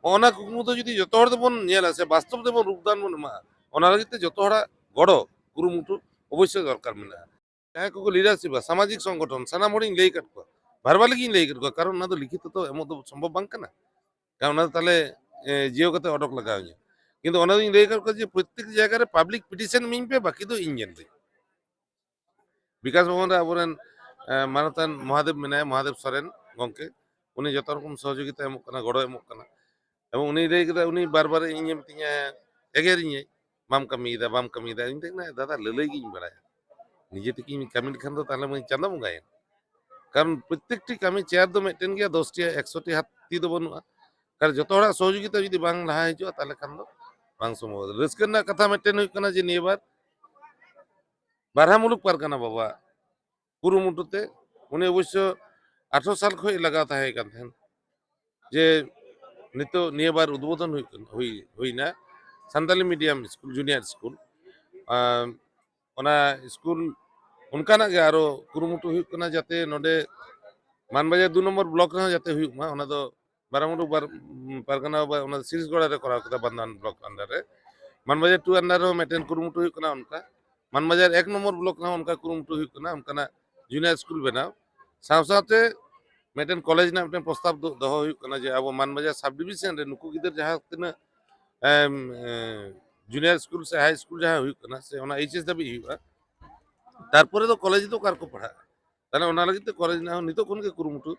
ᱚᱱᱟ ᱠᱩᱠᱢᱩ ᱫᱚ ᱡᱩᱫᱤ ᱡᱚᱛᱚ ᱦᱚᱲ ᱛᱮᱵᱚᱱ ᱧᱮᱞᱟ ᱥᱮ ᱵᱟᱥᱛᱚᱵ ᱛᱮᱵᱚᱱ ᱨᱩᱯᱫᱟᱱ ᱵᱚᱱ ᱮᱢᱟᱜᱼᱟ, ᱚᱱᱟ ᱞᱟᱹᱜᱤᱫ ᱛᱮ ᱡᱚᱛᱚ ᱦᱚᱲᱟᱜ ᱜᱚᱲᱚ ᱠᱩᱨᱩᱢᱩᱴᱩ ᱚᱵᱚᱥᱥᱳᱭ ᱫᱚᱨᱠᱟᱨ ᱢᱮᱱᱟᱜᱼᱟ᱾ ᱡᱟᱦᱟᱸᱭ ᱠᱚᱠᱚ ᱞᱤᱰᱟᱨᱥᱤᱯᱟ, ᱥᱟᱢᱟᱡᱤᱠ ᱥᱚᱝᱜᱚᱴᱷᱚᱱ, ᱥᱟᱱᱟᱢ ᱦᱚᱲᱤᱧ ᱞᱟᱹᱭ ᱟᱠᱟᱫ ᱠᱚᱣᱟ, ᱵᱷᱟᱨᱵᱟᱞᱤ ᱜᱤᱧ ᱞᱟᱹᱭ ᱟᱠᱟᱫ ᱠᱚᱣᱟ, ᱠᱟᱨᱚᱱ ᱚᱱᱟ ᱫᱚ ᱞᱤᱠᱷᱤᱛᱚ ᱛᱚ ᱮᱢᱚᱜ ᱫᱚ ᱥᱚᱢᱵᱷᱚᱵ ᱵᱟᱝ ᱠᱟᱱᱟ᱾ ᱠᱟᱨᱚᱱ ᱚᱱᱟ ᱫᱚ ᱛᱟᱦᱞᱮ, ᱮ, ᱡᱤᱭᱳ ᱠᱟᱛᱮ ᱚᱰᱚᱠ ᱞᱟᱜᱟᱣ ᱤᱧᱟ᱾ ᱠᱤᱱᱛᱩ ᱚᱱᱟ ᱫᱚᱧ ᱞᱟᱹᱭ ᱟᱠᱟᱫ ᱠᱚᱣᱟ ᱡᱮ ᱯᱨᱚᱛᱛᱮᱠ ᱡᱟᱭᱜᱟ ᱨᱮ ᱯᱟᱵᱽᱞᱤᱠ ᱯᱤᱴᱤᱥᱚᱱ ᱤᱢᱟᱹᱧ ᱯᱮ, ᱵᱟᱹᱠᱤ ᱫᱚ ᱤᱧ ᱧᱮᱞ ᱫᱟᱹᱧ᱾ ᱵᱤᱠᱟᱥ ᱵᱷᱚᱵᱚᱱ ᱨᱮ ᱟᱵᱚᱨᱮᱱ, ᱮ, ᱢᱟᱱᱚᱛᱟᱱ ᱢᱚᱦᱟᱫᱮᱵ ᱢᱮᱱᱟᱭᱟ, ᱢᱚᱦᱟᱫᱮᱵ ᱥᱚᱨᱮᱱ ᱜᱚᱢᱠᱮ, ᱩᱱᱤ ᱡᱚᱛᱚ ᱨᱚᱠᱚᱢ ᱥᱚᱦᱚᱡᱳᱜᱤᱛᱟ ᱮᱢᱚᱜ ᱠᱟᱱᱟ, ᱜᱚᱲᱚ ᱮᱢᱚᱜ ᱠᱟᱱᱟ᱾ ᱮᱵᱚᱝ ᱩᱱᱤ ᱞᱟᱹᱭ ᱠᱮᱫᱟ, ᱩᱱᱤ ᱵᱟᱨ ᱵᱟᱨ ᱤᱧᱮ ᱢᱤᱛᱟᱹᱧᱟ, ᱮᱜᱮᱨᱤᱧᱟᱹᱭ, "ᱵᱟᱢ ᱠᱟᱹᱢᱤᱭᱮᱫᱟ, ᱵᱟᱢ ᱠᱟᱹᱢᱤᱭᱮᱫᱟ᱾" ᱤᱧ ᱢᱮᱛᱟᱭ ᱠᱟᱱᱟ, "ᱫᱟᱫᱟ, ᱞᱟᱹᱞᱟᱹᱭ ᱜᱤᱧ ᱵᱟᱲᱟᱭᱟ, ᱱᱤᱡᱮ ᱛᱮᱜᱮᱧ ᱠᱟᱹᱢᱤ ᱞᱮᱠᱷᱟᱱ ᱫᱚ ᱛᱟᱦᱞᱮ ᱢᱟᱧ ᱪᱟᱸᱫᱚ ᱵᱚᱸᱜᱟᱭᱮᱱ᱾" ᱠᱟᱨᱚᱱ ᱯᱨᱚᱛᱛᱮᱠᱴᱤ ᱠᱟᱹᱢᱤ ᱪᱮᱭᱟᱨ ᱫᱚ ᱢᱤᱫᱴᱮᱱ ᱜᱮᱭᱟ, ᱫᱚᱥᱴᱤ ᱮᱠᱥᱚᱴᱤ ᱦᱟᱛ ᱛᱤ ᱫᱚ ᱵᱟᱹᱱᱩᱜᱼᱟ᱾ ᱠᱟᱨᱚᱱ ᱡᱚᱛᱚ ᱦᱚᱲᱟᱜ ᱥᱚᱦᱚᱡᱳᱜᱤᱛᱟ ᱡᱩᱫᱤ ᱵᱟᱝ ᱞᱟᱦᱟ ᱦᱤᱡᱩᱜᱼᱟ, ᱛᱟᱦᱞᱮ ᱠᱷᱟᱱ ᱫᱚ ᱵᱟᱝ ᱥᱚᱢᱵᱷᱚᱵ᱾ ᱨᱟᱹᱥᱠᱟᱹ ᱨᱮᱱᱟᱜ ᱠᱟᱛᱷᱟ ᱢᱤᱫᱴᱮᱱ ᱦᱩᱭᱩᱜ ᱠᱟᱱᱟ ᱡᱮ ᱱᱤᱭᱟᱹ ᱵᱟᱨ ᱵᱟᱨᱦᱟ ᱢᱩᱞᱩᱠ ᱯᱟᱨᱜᱟᱱᱟ ᱵᱟᱵᱟ ᱠᱩᱨᱩᱢᱩᱴᱩ ᱛᱮ, ᱩᱱᱤ ᱚᱵᱚᱥᱥᱚ ᱟᱴᱷᱨᱚ ᱥᱟᱞ ᱠᱷᱚᱱ ᱞᱟᱜᱟᱣ ᱛᱟᱦᱮᱸ ᱠᱟᱱ ᱛᱟᱦᱮᱸᱱ, ᱡᱮ ᱱᱤᱛᱚᱜ ᱱᱤᱭᱟᱹ ᱵᱟᱨ ᱩᱫᱵᱳᱫᱚᱱ ᱦᱩᱭᱩᱜ ᱠᱟᱱᱟ, ᱦᱩᱭ, ᱦᱩᱭᱱᱟ Santali medium school, junior school. ᱟᱨ ᱚᱱᱟ ᱥᱠᱩᱞ ᱚᱱᱠᱟᱱᱟᱜ ᱜᱮ ᱟᱨᱚ ᱠᱩᱨᱩᱢᱩᱴᱩ ᱦᱩᱭᱩᱜ ᱠᱟᱱᱟ, ᱡᱟᱛᱮ ᱱᱚᱰᱮ ᱢᱟᱱᱵᱟᱡᱟᱨ ᱫᱩ ᱱᱚᱢᱵᱚᱨ ᱵᱞᱚᱠ ᱨᱮᱦᱚᱸ ᱡᱟᱛᱮ ᱦᱩᱭᱩᱜ ᱢᱟ᱾ ᱚᱱᱟ ᱫᱚ ᱵᱟᱨᱟᱢᱩᱞᱩᱠ ᱵᱟᱨ-, ᱯᱟᱨᱜᱟᱱᱟ ᱵᱟᱵᱟ ᱚᱱᱟ ᱥᱤᱨᱤᱥᱜᱚᱲᱟ ᱨᱮ ᱠᱚᱨᱟᱣ ᱠᱮᱫᱟ, ᱵᱟᱱᱫᱷᱟᱱ ᱵᱞᱚᱠ under ᱨᱮ᱾ ᱢᱟᱱᱵᱟᱡᱟᱨ ᱴᱩ under ᱨᱮᱦᱚᱸ ᱢᱤᱫᱴᱮᱱ ᱠᱩᱨᱩᱢᱩᱴᱩ ᱦᱩᱭᱩᱜ ᱠᱟᱱᱟ ᱚᱱᱠᱟ᱾ ᱢᱟᱱᱵᱟᱡᱟᱨ ᱮᱠ ᱱᱚᱢᱵᱚᱨ ᱵᱞᱚᱠ ᱨᱮᱦᱚᱸ ᱚᱱᱠᱟ ᱠᱩᱨᱩᱢᱩᱴᱩ ᱦᱩᱭᱩᱜ ᱠᱟᱱᱟ, ᱚᱱᱠᱟᱱᱟᱜ ᱡᱩᱱᱤᱭᱟᱨ ᱥᱠᱩᱞ ᱵᱮᱱᱟᱣ᱾ ᱥᱟᱶ ᱥᱟᱶᱛᱮ ᱢᱤᱫᱴᱮᱱ ᱠᱚᱞᱮᱡᱽ ᱨᱮᱱᱟᱜ ᱢᱤᱫᱴᱮᱱ ᱯᱨᱚᱥᱛᱟᱵ ᱫᱚ-, ᱫᱚᱦᱚ ᱦᱩᱭᱩᱜ ᱠᱟᱱᱟ ᱡᱮ ᱟᱵᱚ ᱢᱟᱱᱵᱟᱡᱟᱨ ᱥᱟᱵ ᱰᱤᱵᱤᱡᱚᱱ ᱨᱮ ᱱᱩᱠᱩ ᱜᱤᱫᱟᱹᱨ ᱡᱟᱦᱟᱸ ᱛᱤᱱᱟᱹᱜ, ᱮᱢ, ᱮ, ᱡᱩᱱᱤᱭᱟᱨ ᱥᱠᱩᱞ ᱥᱮ ᱦᱟᱭ ᱥᱠᱩᱞ ᱡᱟᱦᱟᱸ ᱦᱩᱭᱩᱜ ᱠᱟᱱᱟ, ᱥᱮ ᱚᱱᱟ ᱮᱭᱤᱪ ᱮᱥ ᱫᱷᱟᱹᱵᱤᱡ ᱦᱩᱭᱩᱜᱼᱟ, ᱛᱟᱨᱯᱚᱨᱮ ᱫᱚ ᱠᱚᱞᱮᱡᱽ ᱫᱚ ᱚᱠᱟ ᱨᱮᱠᱚ ᱯᱟᱲᱦᱟᱜᱼᱟ? ᱛᱟᱦᱞᱮ ᱚᱱᱟ ᱞᱟᱹᱜᱤᱫ ᱛᱮ ᱠᱚᱞᱮᱡᱽ ᱨᱮᱱᱟᱜ ᱦᱚᱸ ᱱᱤᱛᱚᱜ ᱠᱷᱚᱱ ᱜᱮ ᱠᱩᱨᱩᱢᱩᱴᱩ,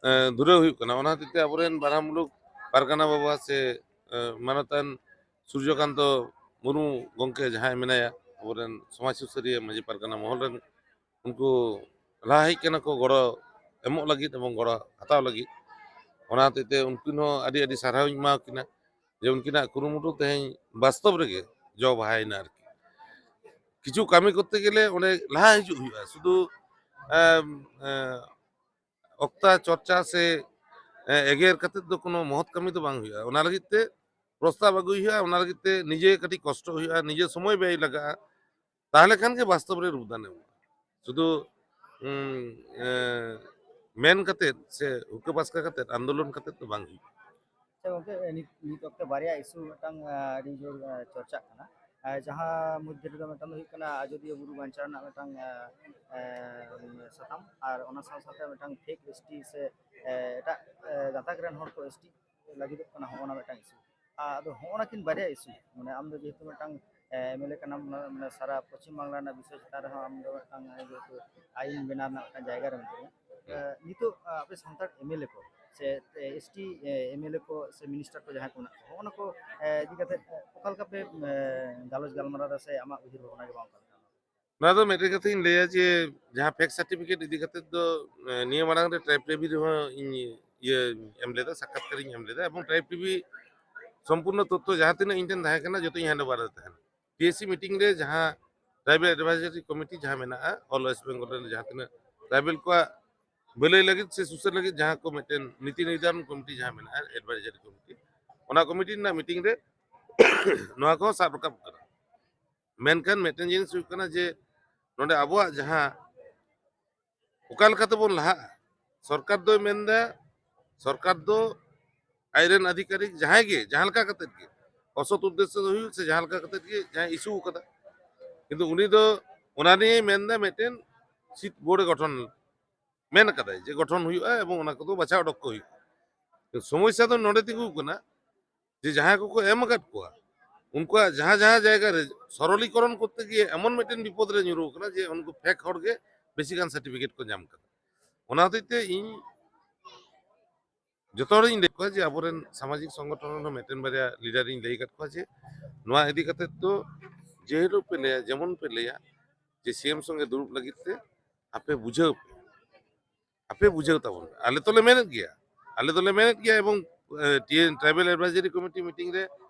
ᱮ, ᱫᱷᱩᱨᱟᱹᱣ ᱦᱩᱭᱩᱜ ᱠᱟᱱᱟ᱾ ᱚᱱᱟ ᱦᱚᱛᱮᱡ ᱛᱮ ᱟᱵᱚᱨᱮᱱ ᱵᱟᱨᱦᱟᱢᱩᱞᱩᱠ ᱯᱟᱨᱜᱟᱱᱟ ᱵᱟᱵᱟ ᱥᱮ, ᱮ, ᱢᱟᱱᱚᱛᱟᱱ ᱥᱩᱨᱡᱚᱠᱟᱱᱛᱚ ᱢᱩᱨᱢᱩ ᱜᱚᱢᱠᱮ ᱡᱟᱦᱟᱸᱭ ᱢᱮᱱᱟᱭᱟ, ᱟᱵᱚᱨᱮᱱ ᱥᱚᱢᱟᱡᱽ ᱥᱩᱥᱟᱹᱨᱤᱭᱟᱹ ᱢᱟᱹᱡᱷᱤ ᱯᱟᱨᱜᱟᱱᱟ ᱢᱚᱦᱚᱞ ᱨᱮᱱ, ᱩᱱᱠᱩ ᱞᱟᱦᱟ ᱦᱮᱡ ᱠᱟᱱᱟ ᱠᱚ ᱜᱚᱲᱚ ᱮᱢᱚᱜ ᱞᱟᱹᱜᱤᱫ ᱮᱵᱚᱝ ᱜᱚᱲᱚ ᱦᱟᱛᱟᱣ ᱞᱟᱹᱜᱤᱫ᱾ ᱚᱱᱟ ᱦᱚᱛᱮᱡ ᱛᱮ ᱩᱱᱠᱤᱱ ᱦᱚᱸ ᱟᱹᱰᱤ ᱟᱹᱰᱤ ᱥᱟᱨᱦᱟᱣᱤᱧ ᱮᱢᱟ ᱠᱤᱱᱟ ᱡᱮ ᱩᱱᱠᱤᱱᱟᱜ ᱠᱩᱨᱩᱢᱩᱴᱩ ᱛᱮᱦᱮᱧ ᱵᱟᱥᱛᱚᱵ ᱨᱮᱜᱮ ᱡᱚ ᱵᱟᱦᱟᱭᱮᱱᱟ ᱟᱨᱠᱤ᱾ ᱠᱤᱪᱷᱩ ᱠᱟᱹᱢᱤ ᱠᱚᱨᱛᱮ ᱜᱮᱞᱮ ᱚᱸᱰᱮ ᱞᱟᱦᱟ ᱦᱤᱡᱩᱜ ᱦᱩᱭᱩᱜᱼᱟ, ᱥᱩᱫᱷᱩ, ᱮᱢ, ᱮ, ᱚᱠᱛᱟ ᱪᱚᱨᱪᱟ ᱥᱮ, ᱮ, ᱮᱜᱮᱨ ᱠᱟᱛᱮ ᱫᱚ ᱠᱳᱱᱳ ᱢᱚᱦᱚᱛ ᱠᱟᱹᱢᱤ ᱫᱚ ᱵᱟᱝ ᱦᱩᱭᱩᱜᱼᱟ᱾ ᱚᱱᱟ ᱞᱟᱹᱜᱤᱫ ᱛᱮ ᱯᱨᱚᱥᱛᱟᱵ ᱟᱹᱜᱩᱭ ᱦᱩᱭᱩᱜᱼᱟ, ᱚᱱᱟ ᱞᱟᱹᱜᱤᱫ ᱛᱮ ᱱᱤᱡᱮ ᱠᱟᱹᱴᱤᱡ ᱠᱚᱥᱴᱚ ᱦᱩᱭᱩᱜᱼᱟ, ᱱᱤᱡᱮ ᱥᱚᱢᱚᱭ ᱵᱮᱭ ᱞᱟᱜᱟᱜᱼᱟ, ᱛᱟᱦᱞᱮ ᱠᱷᱟᱱ ᱜᱮ ᱵᱟᱥᱛᱚᱵ ᱨᱮ ᱨᱩᱯ ᱫᱟᱱ ᱮᱢᱚᱜᱼᱟ᱾ ᱥᱩᱫᱷᱩ, ᱩᱸ, ᱮ, ᱢᱮᱱ ᱠᱟᱛᱮ ᱥᱮ ᱦᱩᱠᱟᱹ ᱯᱟᱥᱠᱟ ᱠᱟᱛᱮ ᱟᱱᱫᱳᱞᱚᱱ ᱠᱟᱛᱮ ᱫᱚ ᱵᱟᱝ ᱦᱩᱭᱩᱜᱼᱟ᱾ ᱟᱪᱪᱷᱟ ᱜᱚᱢᱠᱮ, ᱱᱤᱛ, ᱱᱤᱛ ᱚᱠᱛᱮ ᱵᱟᱨᱭᱟ ᱤᱥᱩ ᱢᱤᱫᱴᱟᱝ, ᱟ, ᱟᱹᱰᱤ ᱡᱳᱨ, ᱟ, ᱪᱚᱨᱪᱟᱜ ᱠᱟᱱᱟ᱾ ᱟᱨ ᱡᱟᱦᱟᱸ ᱢᱚᱫᱽᱫᱷᱮ ᱨᱮᱫᱚ ᱢᱤᱫᱴᱟᱝ ᱫᱚ ᱦᱩᱭᱩᱜ ᱠᱟᱱᱟ ᱟᱡᱚᱫᱤᱭᱟᱹ ᱵᱩᱨᱩ ᱵᱟᱧᱪᱟᱣ ᱨᱮᱱᱟᱜ ᱢᱤᱫᱴᱟᱝ, ᱮ, ᱮ, ᱥᱟᱛᱟᱢ, ᱟᱨ ᱚᱱᱟ ᱥᱟᱶ ᱥᱟᱶᱛᱮ ᱢᱤᱫᱴᱟᱝ ᱯᱷᱮᱠ ᱮᱥᱴᱤ ᱥᱮ, ᱮ, ᱮᱴᱟᱜ, ᱮ, ᱜᱟᱛᱟᱠ ᱨᱮᱱ ᱦᱚᱲ ᱠᱚ ᱮᱥᱴᱤ ᱞᱟᱹᱜᱤᱫᱚᱜ ᱠᱟᱱᱟ, ᱦᱚᱸᱜᱼᱚ ᱱᱟ ᱢᱤᱫᱴᱟᱝ ᱤᱥᱩ᱾ ᱟᱫᱚ ᱦᱚᱸᱜᱼᱚ ᱱᱟ ᱠᱤᱱ ᱵᱟᱨᱭᱟ ᱤᱥᱩ, ᱢᱟᱱᱮ ᱟᱢ ᱫᱚ ᱡᱮᱦᱮᱛᱩ ᱢᱤᱫᱴᱟᱝ, ᱮ, ᱮᱢᱮᱞᱮ ᱠᱟᱱᱟᱢ, ᱚᱱᱟ, ᱢᱟᱱᱮ ᱥᱟᱨᱟ ᱯᱚᱪᱷᱤᱢ ᱵᱟᱝᱞᱟ ᱨᱮᱱᱟᱜ ᱵᱤᱥᱚᱭ ᱪᱮᱛᱟᱱ ᱨᱮᱦᱚᱸ ᱟᱢ ᱫᱚ ᱢᱤᱫᱴᱟᱝ, ᱮ, ᱡᱮᱦᱮᱛᱩ ᱟᱭᱤᱱ ᱵᱮᱱᱟᱣ ᱨᱮᱱᱟᱜ ᱢᱤᱫᱴᱟᱝ ᱡᱟᱭᱜᱟ ᱨᱮ ᱢᱮᱱᱟᱜ ᱢᱮᱭᱟ᱾ ᱮ, ᱱᱤᱛᱚᱜ, ᱟ, ᱟᱯᱮ ᱥᱟᱱᱛᱟᱲ ᱮᱢᱮᱞᱮ ᱠᱚ ᱥᱮ, ᱮ, ᱮᱥᱴᱤ, ᱮ, ᱮᱢᱮᱞᱮ ᱠᱚ ᱥᱮ ᱢᱤᱱᱤᱥᱴᱟᱨ ᱠᱚ ᱡᱟᱦᱟᱸᱭ ᱠᱚ ᱢᱮᱱᱟᱜ ᱠᱚᱣᱟ, ᱦᱚᱸᱜᱼᱚ ᱱᱟ ᱠᱚ, ᱮ, ᱤᱫᱤ ᱠᱟᱛᱮ, ᱮ, ᱚᱠᱟ ᱞᱮᱠᱟ ᱯᱮ, ᱮ, ᱜᱟᱞᱚᱪ ᱜᱟᱞᱢᱟᱨᱟᱣ ᱫᱟ ᱥᱮ ᱟᱢᱟᱜ ᱩᱭᱦᱟᱹᱨ ᱵᱷᱟᱵᱽᱱᱟ ᱜᱮ ᱵᱟᱝ ᱚᱠᱟ ᱞᱮᱠᱟ? ᱱᱚᱣᱟ ᱫᱚ ᱢᱤᱫᱴᱮᱱ ᱠᱟᱛᱷᱟᱧ ᱞᱟᱹᱭᱟ ᱡᱮ ᱡᱟᱦᱟᱸ ᱯᱷᱮᱠ ᱥᱟᱨᱴᱤᱯᱷᱤᱠᱮᱴ ᱤᱫᱤ ᱠᱟᱛᱮ ᱫᱚ, ᱮ, ᱱᱤᱭᱟᱹ ᱢᱟᱲᱟᱝ ᱨᱮ ᱴᱨᱟᱭᱤᱵᱽ ᱴᱤᱵᱷᱤ ᱨᱮᱦᱚᱸ ᱤᱧ ᱤᱭᱟᱹ ᱮᱢ ᱞᱮᱫᱟ, ᱥᱟᱠᱠᱟᱛᱠᱟᱨᱤᱧ ᱮᱢ ᱞᱮᱫᱟ, ᱮᱵᱚᱝ ᱴᱨᱟᱭᱤᱵᱽ ᱴᱤᱵᱷᱤ ᱥᱚᱢᱯᱩᱨᱱᱚ ᱛᱚᱛᱛᱷᱚ ᱡᱟᱦᱟᱸ ᱛᱤᱱᱟᱹᱜ ᱤᱧ ᱴᱷᱮᱱ ᱛᱟᱦᱮᱸ ᱠᱟᱱᱟ ᱡᱚᱛᱚᱧ ᱦᱮᱱᱰ ᱳᱵᱷᱟᱨ ᱟᱫᱮ ᱛᱟᱦᱮᱸᱱ᱾ ᱴᱤ ᱮ ᱥᱤ ᱢᱤᱴᱤᱝ ᱨᱮ ᱡᱟᱦᱟᱸ ᱴᱨᱟᱭᱤᱵᱟᱞ ᱮᱰᱵᱷᱟᱭᱡᱟᱨᱤ ᱠᱚᱢᱤᱴᱤ ᱡᱟᱦᱟᱸ ᱢᱮᱱᱟᱜᱼᱟ, ᱚᱞ ᱳᱭᱮᱥᱴ ᱵᱮᱝᱜᱚᱞ ᱨᱮᱱ ᱡᱟᱦᱟᱸ ᱛᱤᱱᱟᱹᱜ ᱴᱨᱟᱭᱵᱟᱞ ᱠᱚᱣᱟᱜ ᱵᱷᱟᱹᱞᱟᱹᱭ ᱞᱟᱹᱜᱤᱫ ᱥᱮ ᱥᱩᱥᱟᱹᱨ ᱞᱟᱹᱜᱤᱫ ᱡᱟᱦᱟᱸ ᱠᱚ ᱢᱤᱫᱴᱮᱱ ᱱᱤᱛᱤ ᱱᱤᱨᱫᱷᱟᱨᱚᱱ ᱠᱚᱢᱤᱴᱤ ᱡᱟᱦᱟᱸ ᱢᱮᱱᱟᱜᱼᱟ, ᱮᱰᱵᱷᱟᱭᱡᱟᱨᱤ ᱠᱚᱢᱤᱴᱤ, ᱚᱱᱟ ᱠᱚᱢᱤᱴᱤ ᱨᱮᱱᱟᱜ ᱢᱤᱴᱤᱝ ᱨᱮ ᱱᱚᱣᱟ ᱠᱚᱦᱚᱸ ᱥᱟᱵ ᱨᱟᱠᱟᱵ ᱠᱟᱱᱟ᱾ ᱢᱮᱱᱠᱷᱟᱱ ᱢᱤᱫᱴᱮᱱ ᱡᱤᱱᱤᱥ ᱦᱩᱭᱩᱜ ᱠᱟᱱᱟ ᱡᱮ ᱱᱚᱰᱮ ᱟᱵᱚᱣᱟᱜ ᱡᱟᱦᱟᱸ ᱚᱠᱟ ᱞᱮᱠᱟ ᱛᱮᱵᱚᱱ ᱞᱟᱦᱟᱜᱼᱟ, ᱥᱚᱨᱠᱟᱨ ᱫᱚᱭ ᱢᱮᱱᱫᱟ, ᱥᱚᱨᱠᱟᱨ ᱫᱚ ᱟᱡᱨᱮᱱ ᱟᱫᱷᱤᱠᱟᱨᱤᱠ ᱡᱟᱦᱟᱸᱭ ᱜᱮ ᱡᱟᱦᱟᱸ ᱞᱮᱠᱟ ᱠᱟᱛᱮᱫ ᱜᱮ, ᱚᱥᱚᱛ ᱩᱫᱽᱫᱮᱥᱥᱚ ᱫᱚ ᱦᱩᱭᱩᱜ ᱥᱮ ᱡᱟᱦᱟᱸ ᱞᱮᱠᱟ ᱠᱟᱛᱮᱫ ᱜᱮ ᱡᱟᱦᱟᱸᱭ ᱤᱥᱩ ᱟᱠᱟᱫᱟ, ᱠᱤᱱᱛᱩ ᱩᱱᱤ ᱫᱚ ᱚᱱᱟ ᱱᱤᱭᱮᱭ ᱢᱮᱱᱫᱟ ᱢᱤᱫᱴᱮᱱ ᱥᱤᱴ ᱵᱳᱨᱰ ᱮ ᱜᱚᱴᱷᱚᱱ ᱢᱮᱱ ᱟᱠᱟᱫᱟᱭ ᱡᱮ ᱜᱚᱴᱷᱚᱱ ᱦᱩᱭᱩᱜᱼᱟ ᱮᱵᱚᱝ ᱚᱱᱟ ᱠᱚᱫᱚ ᱵᱟᱪᱷᱟᱣ ᱚᱰᱚᱠ ᱠᱚ ᱦᱩᱭᱩᱜᱼᱟ᱾ ᱥᱚᱢᱚᱥᱥᱟ ᱫᱚ ᱱᱚᱰᱮ ᱛᱤᱸᱜᱩ ᱠᱟᱱᱟ ᱡᱮ ᱡᱟᱦᱟᱸᱭ ᱠᱚᱠᱚ ᱮᱢ ᱟᱠᱟᱫ ᱠᱚᱣᱟ, ᱩᱱᱠᱩᱣᱟᱜ ᱡᱟᱦᱟᱸ ᱡᱟᱦᱟᱸ ᱡᱟᱭᱜᱟ ᱨᱮ ᱥᱚᱨᱚᱞᱤᱠᱚᱨᱚᱱ ᱠᱚᱨᱛᱮ ᱜᱤᱭᱮ ᱮᱢᱚᱱ ᱢᱤᱫᱴᱮᱱ ᱵᱤᱯᱚᱫ ᱨᱮ ᱧᱩᱨᱩ ᱟᱠᱟᱱᱟ ᱡᱮ ᱩᱱᱠᱩ ᱯᱷᱮᱠ ᱦᱚᱲ ᱜᱮ ᱵᱮᱥᱤ ᱜᱟᱱ ᱥᱟᱨᱴᱤᱯᱷᱤᱠᱮᱴ ᱠᱚ ᱧᱟᱢ ᱠᱟᱫᱟ᱾ ᱚᱱᱟ ᱦᱚᱛᱮᱡ ᱛᱮ ᱤᱧ ᱡᱚᱛᱚ ᱦᱚᱲᱤᱧ ᱞᱟᱹᱭ ᱠᱚᱣᱟ ᱡᱮ ᱟᱵᱚᱨᱮᱱ ᱥᱟᱢᱟᱡᱤᱠ ᱥᱚᱝᱜᱚᱴᱷᱚᱱ ᱨᱮᱱ ᱦᱚᱸ ᱢᱤᱫᱴᱮᱱ ᱵᱟᱨᱭᱟ ᱞᱤᱰᱟᱨᱤᱧ ᱞᱟᱹᱭ ᱟᱠᱟᱫ ᱠᱚᱣᱟ ᱡᱮ ᱱᱚᱣᱟ ᱤᱫᱤ ᱠᱟᱛᱮᱫ ᱫᱚ ᱡᱮ ᱦᱤᱞᱳᱜ ᱯᱮ ᱞᱟᱹᱭᱟ, ᱡᱮᱢᱚᱱ ᱯᱮ ᱞᱟᱹᱭᱟ, ᱡᱮ ᱥᱤ ᱮᱢ ᱥᱚᱸᱜᱮ ᱫᱩᱲᱩᱵ ᱞᱟᱹᱜᱤᱫ ᱛᱮ ᱟᱯᱮ ᱵᱩᱡᱷᱟᱹᱣ ᱯᱮ, ᱟᱯᱮ ᱵᱩᱡᱷᱟᱹᱣ ᱛᱟᱵᱚᱱ ᱯᱮ᱾ ᱟᱞᱮ ᱛᱚᱞᱮ ᱢᱮᱱᱮᱫ ᱜᱮᱭᱟ, ᱟᱞᱮ ᱫᱚᱞᱮ ᱢᱮᱱᱮᱫ ᱜᱮᱭᱟ ᱮᱵᱚᱝ, ᱮ, T A, tribal advisory committee meeting ᱨᱮ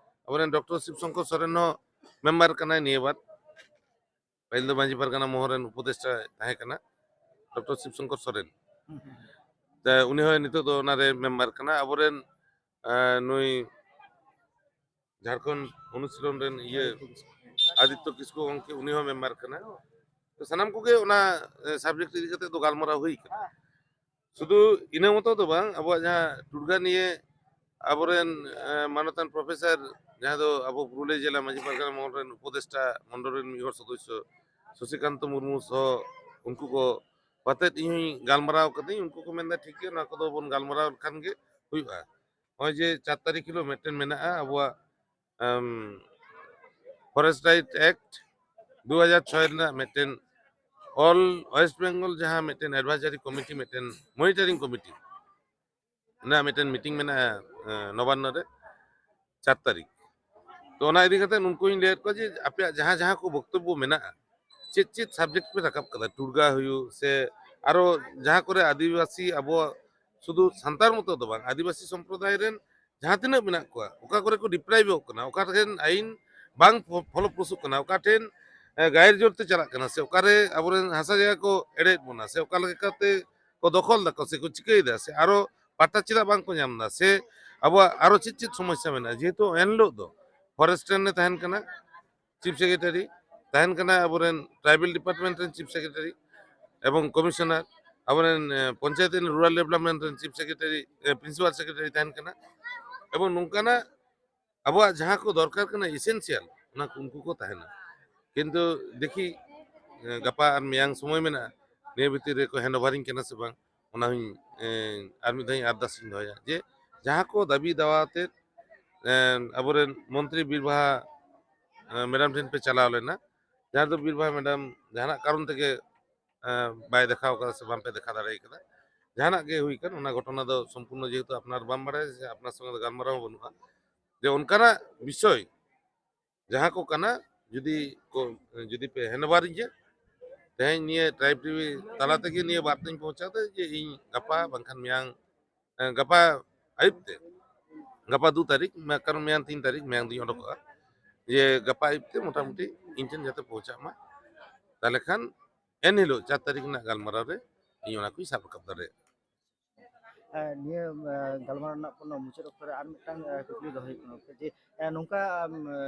ᱟᱵᱚᱨᱮᱱ ᱰᱚᱠᱴᱚᱨ ᱥᱤᱵ ᱥᱚᱝᱠᱚᱨ ᱥᱚᱨᱮᱱ ᱦᱚᱸ ᱢᱮᱢᱵᱟᱨ ᱠᱟᱱᱟᱭ ᱱᱤᱭᱟᱹ ᱵᱟᱨ᱾ ᱯᱟᱹᱦᱤᱞ ᱫᱚ ᱢᱟᱹᱡᱷᱤ ᱯᱟᱨᱜᱟᱱᱟ ᱢᱚᱦᱚᱞ ᱨᱮᱱ ᱩᱯᱚᱫᱮᱥᱴᱟ ᱛᱟᱦᱮᱸ ᱠᱟᱱᱟ ᱰᱚᱠᱴᱚᱨ ᱥᱤᱵ ᱥᱚᱝᱠᱚᱨ ᱥᱚᱨᱮᱱ᱾ ᱦᱩᱸ, ᱦᱩᱸ, ᱦᱩᱸ᱾ ᱛᱮ ᱩᱱᱤ ᱦᱚᱸ ᱱᱤᱛᱚᱜ ᱫᱚ ᱚᱱᱟᱨᱮ ᱢᱮᱢᱵᱟᱨ ᱠᱟᱱᱟ᱾ ᱟᱵᱚᱨᱮᱱ, ᱮ, ᱱᱩᱭ ᱡᱷᱟᱲᱠᱷᱚᱸᱰ ᱚᱱᱩᱥᱤᱞᱚᱱ ᱨᱮᱱ ᱤᱭᱟᱹ ᱟᱫᱤᱛᱭᱚ ᱠᱤᱥᱠᱩ ᱜᱚᱢᱠᱮ, ᱩᱱᱤ ᱦᱚᱸ ᱢᱮᱢᱵᱟᱨ ᱠᱟᱱᱟ᱾ ᱛᱚ ᱥᱟᱱᱟᱢ ᱠᱚᱜᱮ ᱚᱱᱟ, ᱮ, ᱥᱟᱵᱡᱮᱠᱴ ᱤᱫᱤ ᱠᱟᱛᱮ ᱫᱚ ᱜᱟᱞᱢᱟᱨᱟᱣ ᱦᱩᱭ ᱠᱟᱱᱟ᱾ ᱥᱩᱫᱷᱩ ᱤᱱᱟᱹ ᱢᱚᱛᱚ ᱫᱚ ᱵᱟᱝ, ᱟᱵᱚᱣᱟᱜ ᱡᱟᱦᱟᱸ ᱴᱩᱰᱜᱟ ᱱᱤᱭᱮ ᱟᱵᱚᱨᱮᱱ ᱮ, ᱢᱟᱱᱚᱛᱟᱱ ᱯᱨᱚᱯᱷᱮᱥᱚᱨ, ᱡᱟᱦᱟᱸ ᱫᱚ ᱟᱵᱚ ᱯᱩᱨᱩᱞᱤᱭᱟᱹ ᱡᱮᱞᱟ ᱢᱟᱹᱡᱷᱤ ᱯᱟᱨᱜᱟᱱᱟ ᱢᱚᱦᱚᱞ ᱨᱮᱱ ᱩᱯᱚᱫᱮᱥᱴᱟ ᱢᱚᱱᱰᱚᱞ ᱨᱮᱱ ᱢᱤᱫ ᱦᱚᱲ ᱥᱚᱫᱚᱥᱥᱚ ᱥᱚᱥᱤᱠᱟᱱᱛᱚ ᱢᱩᱨᱢᱩ ᱥᱚᱦᱚ ᱩᱱᱠᱩ ᱠᱚ ᱟᱛᱮᱫ ᱤᱧ ᱦᱚᱸᱧ ᱜᱟᱞᱢᱟᱨᱟᱣ ᱠᱟᱹᱫᱟᱹᱧ᱾ ᱩᱱᱠᱩ ᱠᱚ ᱢᱮᱱᱫᱟ, ᱴᱷᱤᱠ ᱜᱮᱭᱟ, ᱱᱚᱣᱟ ᱠᱚᱫᱚ ᱵᱚᱱ ᱜᱟᱞᱢᱟᱨᱟᱣ ᱞᱮᱠᱷᱟᱱ ᱜᱮ ᱦᱩᱭᱩᱜᱼᱟ᱾ ᱱᱚᱜᱼᱚᱭ ᱡᱮ ᱪᱟᱨ ᱛᱟᱹᱨᱤᱠᱷ ᱦᱤᱞᱳᱜ ᱢᱤᱫᱴᱮᱱ ᱢᱮᱱᱟᱜᱼᱟ ᱟᱵᱚᱣᱟᱜ ᱯᱷᱚᱨᱮᱥᱴ ᱨᱟᱭᱤᱴ ᱮᱠᱴ ᱫᱩ ᱦᱟᱡᱟᱨ ᱪᱷᱚᱭ ᱨᱮᱱᱟᱜ ᱢᱤᱫᱴᱮᱱ ᱚᱞ ᱳᱭᱮᱥᱴ ᱵᱮᱝᱜᱚᱞ ᱡᱟᱦᱟᱸ ᱢᱤᱫᱴᱮᱱ ᱮᱰᱵᱷᱟᱭᱡᱟᱨᱤ ᱠᱚᱢᱤᱴᱤ, ᱢᱤᱫᱴᱮᱱ ᱢᱚᱱᱤᱴᱟᱨᱤᱝ ᱠᱚᱢᱤᱴᱤ ᱨᱮᱱᱟᱜ ᱢᱤᱫᱴᱮᱱ ᱢᱤᱴᱤᱝ ᱢᱮᱱᱟᱜᱼᱟ ᱮ, ᱱᱚᱵᱟᱱᱱᱚ ᱨᱮ ᱪᱟᱨ ᱛᱟᱹᱨᱤᱠᱷ᱾ ᱛᱚ ᱚᱱᱟ ᱤᱫᱤ ᱠᱟᱛᱮ ᱩᱱᱠᱩᱧ ᱞᱟᱹᱭᱟᱫ ᱠᱚᱣᱟ ᱡᱮ ᱟᱯᱮᱭᱟᱜ ᱡᱟᱦᱟᱸ ᱡᱟᱦᱟᱸ ᱠᱚ ᱵᱚᱠᱛᱚᱵᱵᱚ ᱢᱮᱱᱟᱜᱼᱟ, ᱪᱮᱫ ᱪᱮᱫ ᱥᱟᱵᱡᱮᱠᱴ ᱯᱮ ᱨᱟᱠᱟᱵ ᱠᱟᱫᱟ, ᱴᱩᱲᱜᱟ ᱦᱩᱭᱩᱜ ᱥᱮ ᱟᱨᱚ ᱡᱟᱦᱟᱸ ᱠᱚᱨᱮ ᱟᱹᱫᱤᱵᱟᱹᱥᱤ, ᱟᱵᱚ ᱥᱩᱫᱷᱩ ᱥᱟᱱᱛᱟᱲ ᱢᱚᱛᱚ ᱫᱚ ᱵᱟᱝ, ᱟᱹᱫᱤᱵᱟᱹᱥᱤ ᱥᱚᱢᱯᱨᱚᱫᱟᱭ ᱨᱮᱱ ᱡᱟᱦᱟᱸ ᱛᱤᱱᱟᱹᱜ ᱢᱮᱱᱟᱜ ᱠᱚᱣᱟ, ᱚᱠᱟ ᱠᱚᱨᱮ ᱠᱚ ᱰᱤᱯᱨᱟᱭᱤᱵᱚᱜ ᱠᱟᱱᱟ, ᱚᱠᱟ ᱴᱷᱮᱱ ᱟᱹᱭᱤᱱ ᱵᱟᱝ ᱯᱷᱚ- ᱯᱷᱚᱞᱚᱯᱨᱚᱥᱩᱜ ᱠᱟᱱᱟ, ᱚᱠᱟ ᱴᱷᱮᱱ ᱮ, ᱜᱟᱭᱮᱨ ᱡᱳᱨ ᱛᱮ ᱪᱟᱞᱟᱜ ᱠᱟᱱᱟ, ᱥᱮ ᱚᱠᱟᱨᱮ ᱟᱵᱚᱨᱮᱱ ᱦᱟᱥᱟ ᱡᱟᱭᱜᱟ ᱠᱚ ᱮᱲᱮᱭᱮᱫ ᱵᱚᱱᱟ, ᱥᱮ ᱚᱠᱟ ᱞᱮᱠᱟᱛᱮ ᱠᱚ ᱫᱚᱠᱷᱚᱞ ᱫᱟᱠᱚ, ᱥᱮ ᱠᱚ ᱪᱤᱠᱟᱹᱭᱮᱫᱟ, ᱥᱮ ᱟᱨᱚ ᱯᱟᱴᱟ ᱪᱮᱫᱟᱜ ᱵᱟᱝ ᱠᱚ ᱧᱟᱢ ᱮᱫᱟ, ᱥᱮ ᱟᱵᱚᱣᱟᱜ ᱟᱨᱚ ᱪᱮᱫ ᱪᱮᱫ ᱥᱚᱢᱚᱥᱥᱟ ᱢᱮᱱᱟᱜᱼᱟ᱾ ᱡᱮᱦᱮᱛᱩ ᱮᱱᱦᱤᱞᱳᱜ ᱫᱚ ᱯᱷᱚᱨᱮᱥᱴ ᱨᱮᱱ ᱮ ᱛᱟᱦᱮᱱ ᱠᱟᱱᱟ ᱪᱤᱯ ᱥᱮᱠᱨᱮᱴᱟᱨᱤ, ᱛᱟᱦᱮᱱ ᱠᱟᱱᱟ ᱟᱵᱚᱨᱮᱱ ᱴᱨᱟᱭᱵᱮᱞ ᱰᱤᱯᱟᱨᱴᱢᱮᱱᱴ ᱨᱮᱱ ᱪᱤᱯ ᱥᱮᱠᱨᱮᱴᱟᱨᱤ ᱮᱵᱚᱝ ᱠᱚᱢᱤᱥᱚᱱᱟᱨ, ᱟᱵᱚᱨᱮᱱ ᱮ, ᱯᱚᱧᱪᱟᱭᱮᱛ ᱨᱮᱱ ᱨᱩᱨᱟᱞ ᱰᱮᱵᱷᱞᱚᱯᱢᱮᱱᱴ ᱨᱮᱱ ᱪᱤᱯ ᱥᱮᱠᱨᱮᱴᱟᱨᱤ, ᱮ, ᱯᱨᱤᱱᱥᱤᱯᱟᱞ ᱥᱮᱠᱨᱮᱴᱟᱨᱤ ᱛᱟᱦᱮᱱ ᱠᱟᱱᱟ᱾ ᱮᱵᱚᱝ ᱱᱚᱝᱠᱟᱱᱟᱜ ᱟᱵᱚᱣᱟᱜ ᱡᱟᱦᱟᱸ ᱠᱚ ᱫᱚᱨᱠᱟᱨ ᱠᱟᱱᱟ ᱮᱥᱮᱱᱥᱤᱭᱟᱞ, ᱚᱱᱟ ᱠᱚ ᱩᱱᱠᱩ ᱠᱚ ᱛᱟᱦᱮᱱᱟ᱾ ᱠᱤᱱᱛᱩ ᱫᱮᱠᱷᱤ, ᱮ, ᱜᱟᱯᱟ ᱟᱨ ᱢᱮᱭᱟᱝ ᱥᱚᱢᱚᱭ ᱢᱮᱱᱟᱜᱼᱟ, ᱱᱤᱭᱟᱹ ᱵᱷᱤᱛᱤᱨ ᱨᱮᱠᱚ ᱦᱮᱱᱰ ᱳᱵᱷᱟᱨᱤᱧ ᱠᱟᱱᱟ ᱥᱮ ᱵᱟᱝ, ᱚᱱᱟ ᱦᱚᱸᱧ, ᱮ, ᱟᱨ ᱢᱤᱫ ᱫᱷᱟᱣ ᱤᱧ ᱟᱨᱫᱟᱥ ᱤᱧ ᱫᱚᱦᱚᱭᱟ ᱡᱮ ᱡᱟᱦᱟᱸ ᱠᱚ ᱫᱟᱹᱵᱤ ᱫᱟᱣᱟ ᱟᱛᱮᱫ, ᱮ, ᱟᱵᱚᱨᱮᱱ ᱢᱚᱱᱛᱨᱤ ᱵᱤᱨᱵᱟᱦᱟ, ᱮ, ᱢᱮᱰᱟᱢ ᱴᱷᱮᱱ ᱯᱮ ᱪᱟᱞᱟᱣ ᱞᱮᱱᱟ, ᱡᱟᱦᱟᱸ ᱫᱚ ᱵᱤᱨᱵᱟᱦᱟ ᱢᱮᱰᱟᱢ ᱡᱟᱦᱟᱱᱟᱜ ᱠᱟᱨᱚᱱ ᱛᱮᱜᱮ ᱮ, ᱵᱟᱭ ᱫᱮᱠᱷᱟᱣ ᱠᱟᱫᱟ ᱥᱮ ᱵᱟᱝ ᱯᱮ ᱫᱮᱠᱷᱟᱣ ᱫᱟᱲᱮ ᱠᱟᱫᱟ, ᱡᱟᱦᱟᱱᱟᱜ ᱜᱮ ᱦᱩᱭ ᱠᱟᱱ, ᱚᱱᱟ ᱜᱷᱚᱴᱚᱱᱟ ᱫᱚ ᱥᱚᱢᱯᱩᱨᱱᱚ ᱡᱮᱦᱮᱛᱩ ᱟᱯᱱᱟᱨ ᱵᱟᱢ ᱵᱟᱲᱟᱭᱟ, ᱥᱮ ᱟᱯᱱᱟᱨ ᱥᱚᱸᱜᱮ ᱫᱚ ᱜᱟᱞᱢᱟᱨᱟᱣ ᱦᱚᱸ ᱵᱟᱹᱱᱩᱜᱼᱟ, ᱡᱮ ᱚᱱᱠᱟᱱᱟᱜ ᱵᱤᱥᱚᱭ ᱡᱟᱦᱟᱸ ᱠᱚ ᱠᱟᱱᱟ, ᱡᱩᱫᱤ ᱠᱚ, ᱡᱩᱫᱤ ᱯᱮ ᱦᱮᱱᱰ ᱳᱵᱷᱟᱨᱤᱧᱟ, ᱛᱮᱦᱮᱧ ᱱᱤᱭᱟᱹ ᱴᱨᱟᱭᱤᱵᱽ ᱴᱤᱵᱷᱤ ᱛᱟᱞᱟ ᱛᱮᱜᱮ ᱱᱤᱭᱟᱹ ᱵᱟᱨᱛᱟᱧ ᱯᱳᱣᱪᱷᱟᱣ ᱫᱟ ᱡᱮ ᱤᱧ ᱜᱟᱯᱟ ᱵᱟᱝᱠᱷᱟᱱ ᱢᱮᱭᱟᱝ, ᱮ, ᱜᱟᱯᱟ ᱟᱹᱭᱩᱵ ᱛᱮ, ᱜᱟᱯᱟ ᱫᱩ ᱛᱟᱹᱨᱤᱠᱷ, ᱢᱮ-, ᱠᱟᱨᱚᱱ ᱢᱮᱭᱟᱝ ᱛᱤᱱ ᱛᱟᱹᱨᱤᱠᱷ, ᱢᱮᱭᱟᱝ ᱫᱩᱧ ᱚᱰᱚᱠᱚᱜᱼᱟ, ᱡᱮ ᱜᱟᱯᱟ ᱟᱹᱭᱩᱵ ᱛᱮ ᱢᱚᱴᱟᱢᱩᱴᱤ ᱤᱧ ᱴᱷᱮᱱ ᱡᱟᱛᱮ ᱯᱳᱣᱪᱷᱟᱜ ᱢᱟ᱾ ᱛᱟᱦᱞᱮ ᱠᱷᱟᱱ ᱮᱱᱦᱤᱞᱳᱜ ᱪᱟᱨ ᱛᱟᱹᱨᱤᱠᱷ ᱨᱮᱱᱟᱜ ᱜᱟᱞᱢᱟᱨᱟᱣ ᱨᱮ ᱤᱧ ᱚᱱᱟ ᱠᱚᱧ ᱥᱟᱵ ᱨᱟᱠᱟᱵ ᱫᱟᱲᱮᱭᱟᱜᱼᱟ᱾ ᱮ, ᱱᱤᱭᱟᱹ, ᱮ, ᱜᱟᱞᱢᱟᱨᱟᱣ ᱨᱮᱱᱟᱜ ᱯᱩᱨᱟᱹ ᱢᱩᱪᱟᱹᱫ ᱚᱠᱛᱚ ᱨᱮ ᱟᱨ ᱢᱤᱫᱴᱟᱝ, ᱮ, ᱠᱩᱠᱞᱤ ᱫᱚᱦᱚᱭ ᱦᱩᱭᱩᱜ ᱠᱟᱱᱟ ᱡᱮ, ᱮ, ᱱᱚᱝᱠᱟ, ᱟᱢ, ᱮ,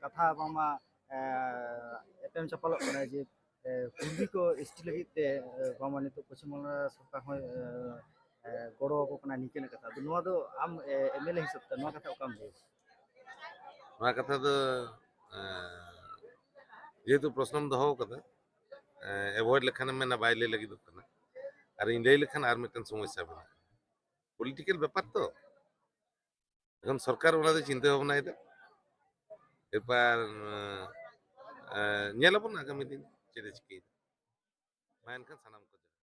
ᱠᱟᱛᱷᱟ ᱵᱟᱝᱢᱟ, ᱮ, ᱮᱯᱮᱢ ᱪᱟᱯᱟᱞᱚᱜ ᱠᱟᱱᱟ ᱡᱮ, ᱮ, ᱠᱩᱲᱢᱤ ᱠᱚ ᱮᱥᱴᱤ ᱞᱟᱹᱜᱤᱫ ᱛᱮ, ᱮ, ᱵᱟᱝᱢᱟ ᱱᱤᱛᱚᱜ ᱯᱚᱪᱷᱤᱢ ᱵᱟᱝᱞᱟ ᱥᱚᱨᱠᱟᱨ ᱦᱚᱸᱭ, ᱮ, ᱮ, ᱜᱚᱲᱚ ᱟᱠᱚ ᱠᱟᱱᱟ ᱱᱤᱝᱠᱟᱹᱱᱟᱜ ᱠᱟᱛᱷᱟ᱾ ᱟᱫᱚ ᱱᱚᱣᱟ ᱫᱚ ᱟᱢ ᱮᱢ ᱮᱞ ᱮ ᱦᱤᱥᱟᱹᱵ ᱛᱮ ᱱᱚᱣᱟ ᱠᱟᱛᱷᱟ ᱚᱠᱟᱢ ᱞᱟᱹᱭᱟ? ᱱᱚᱣᱟ ᱠᱟᱛᱷᱟ ᱫᱚ ᱮᱸ, ᱡᱮᱦᱮᱛᱩ ᱯᱨᱚᱥᱱᱚᱢ ᱫᱚᱦᱚ ᱟᱠᱟᱫᱟ, ᱮᱵᱷᱚᱭᱮᱰ ᱞᱮᱠᱷᱟᱱᱮᱢ ᱢᱮᱱᱟ ᱵᱟᱭ ᱞᱟᱹᱭ ᱞᱟᱹᱜᱤᱫᱚᱜ ᱠᱟᱱᱟ, ᱟᱨ ᱤᱧ ᱞᱟᱹᱭ ᱞᱮᱠᱷᱟᱱ ᱟᱨ ᱢᱤᱫᱴᱮᱱ ᱥᱚᱢᱚᱥᱥᱟ ᱢᱮᱱᱟᱜᱼᱟ᱾ ᱯᱚᱞᱤᱴᱤᱠᱮᱞ ᱵᱮᱯᱟᱨ ᱛᱚ, ᱮᱠᱷᱚᱱ ᱥᱚᱨᱠᱟᱨ ᱚᱱᱟ ᱫᱚ ᱪᱤᱱᱛᱟᱹ ᱵᱷᱟᱵᱽᱱᱟᱭᱮᱫᱟ᱾ ᱮᱨᱯᱚᱨ ᱮᱸ, ᱧᱮᱞ ᱟᱵᱚᱱ ᱟᱜᱟᱢᱤ ᱫᱤᱱ ᱪᱮᱫ ᱮ ᱪᱤᱠᱟᱹᱭᱮᱫᱟ᱾ ᱢᱟ ᱮᱱᱠᱷᱟᱱ ᱥᱟᱱᱟᱢ ᱠᱚ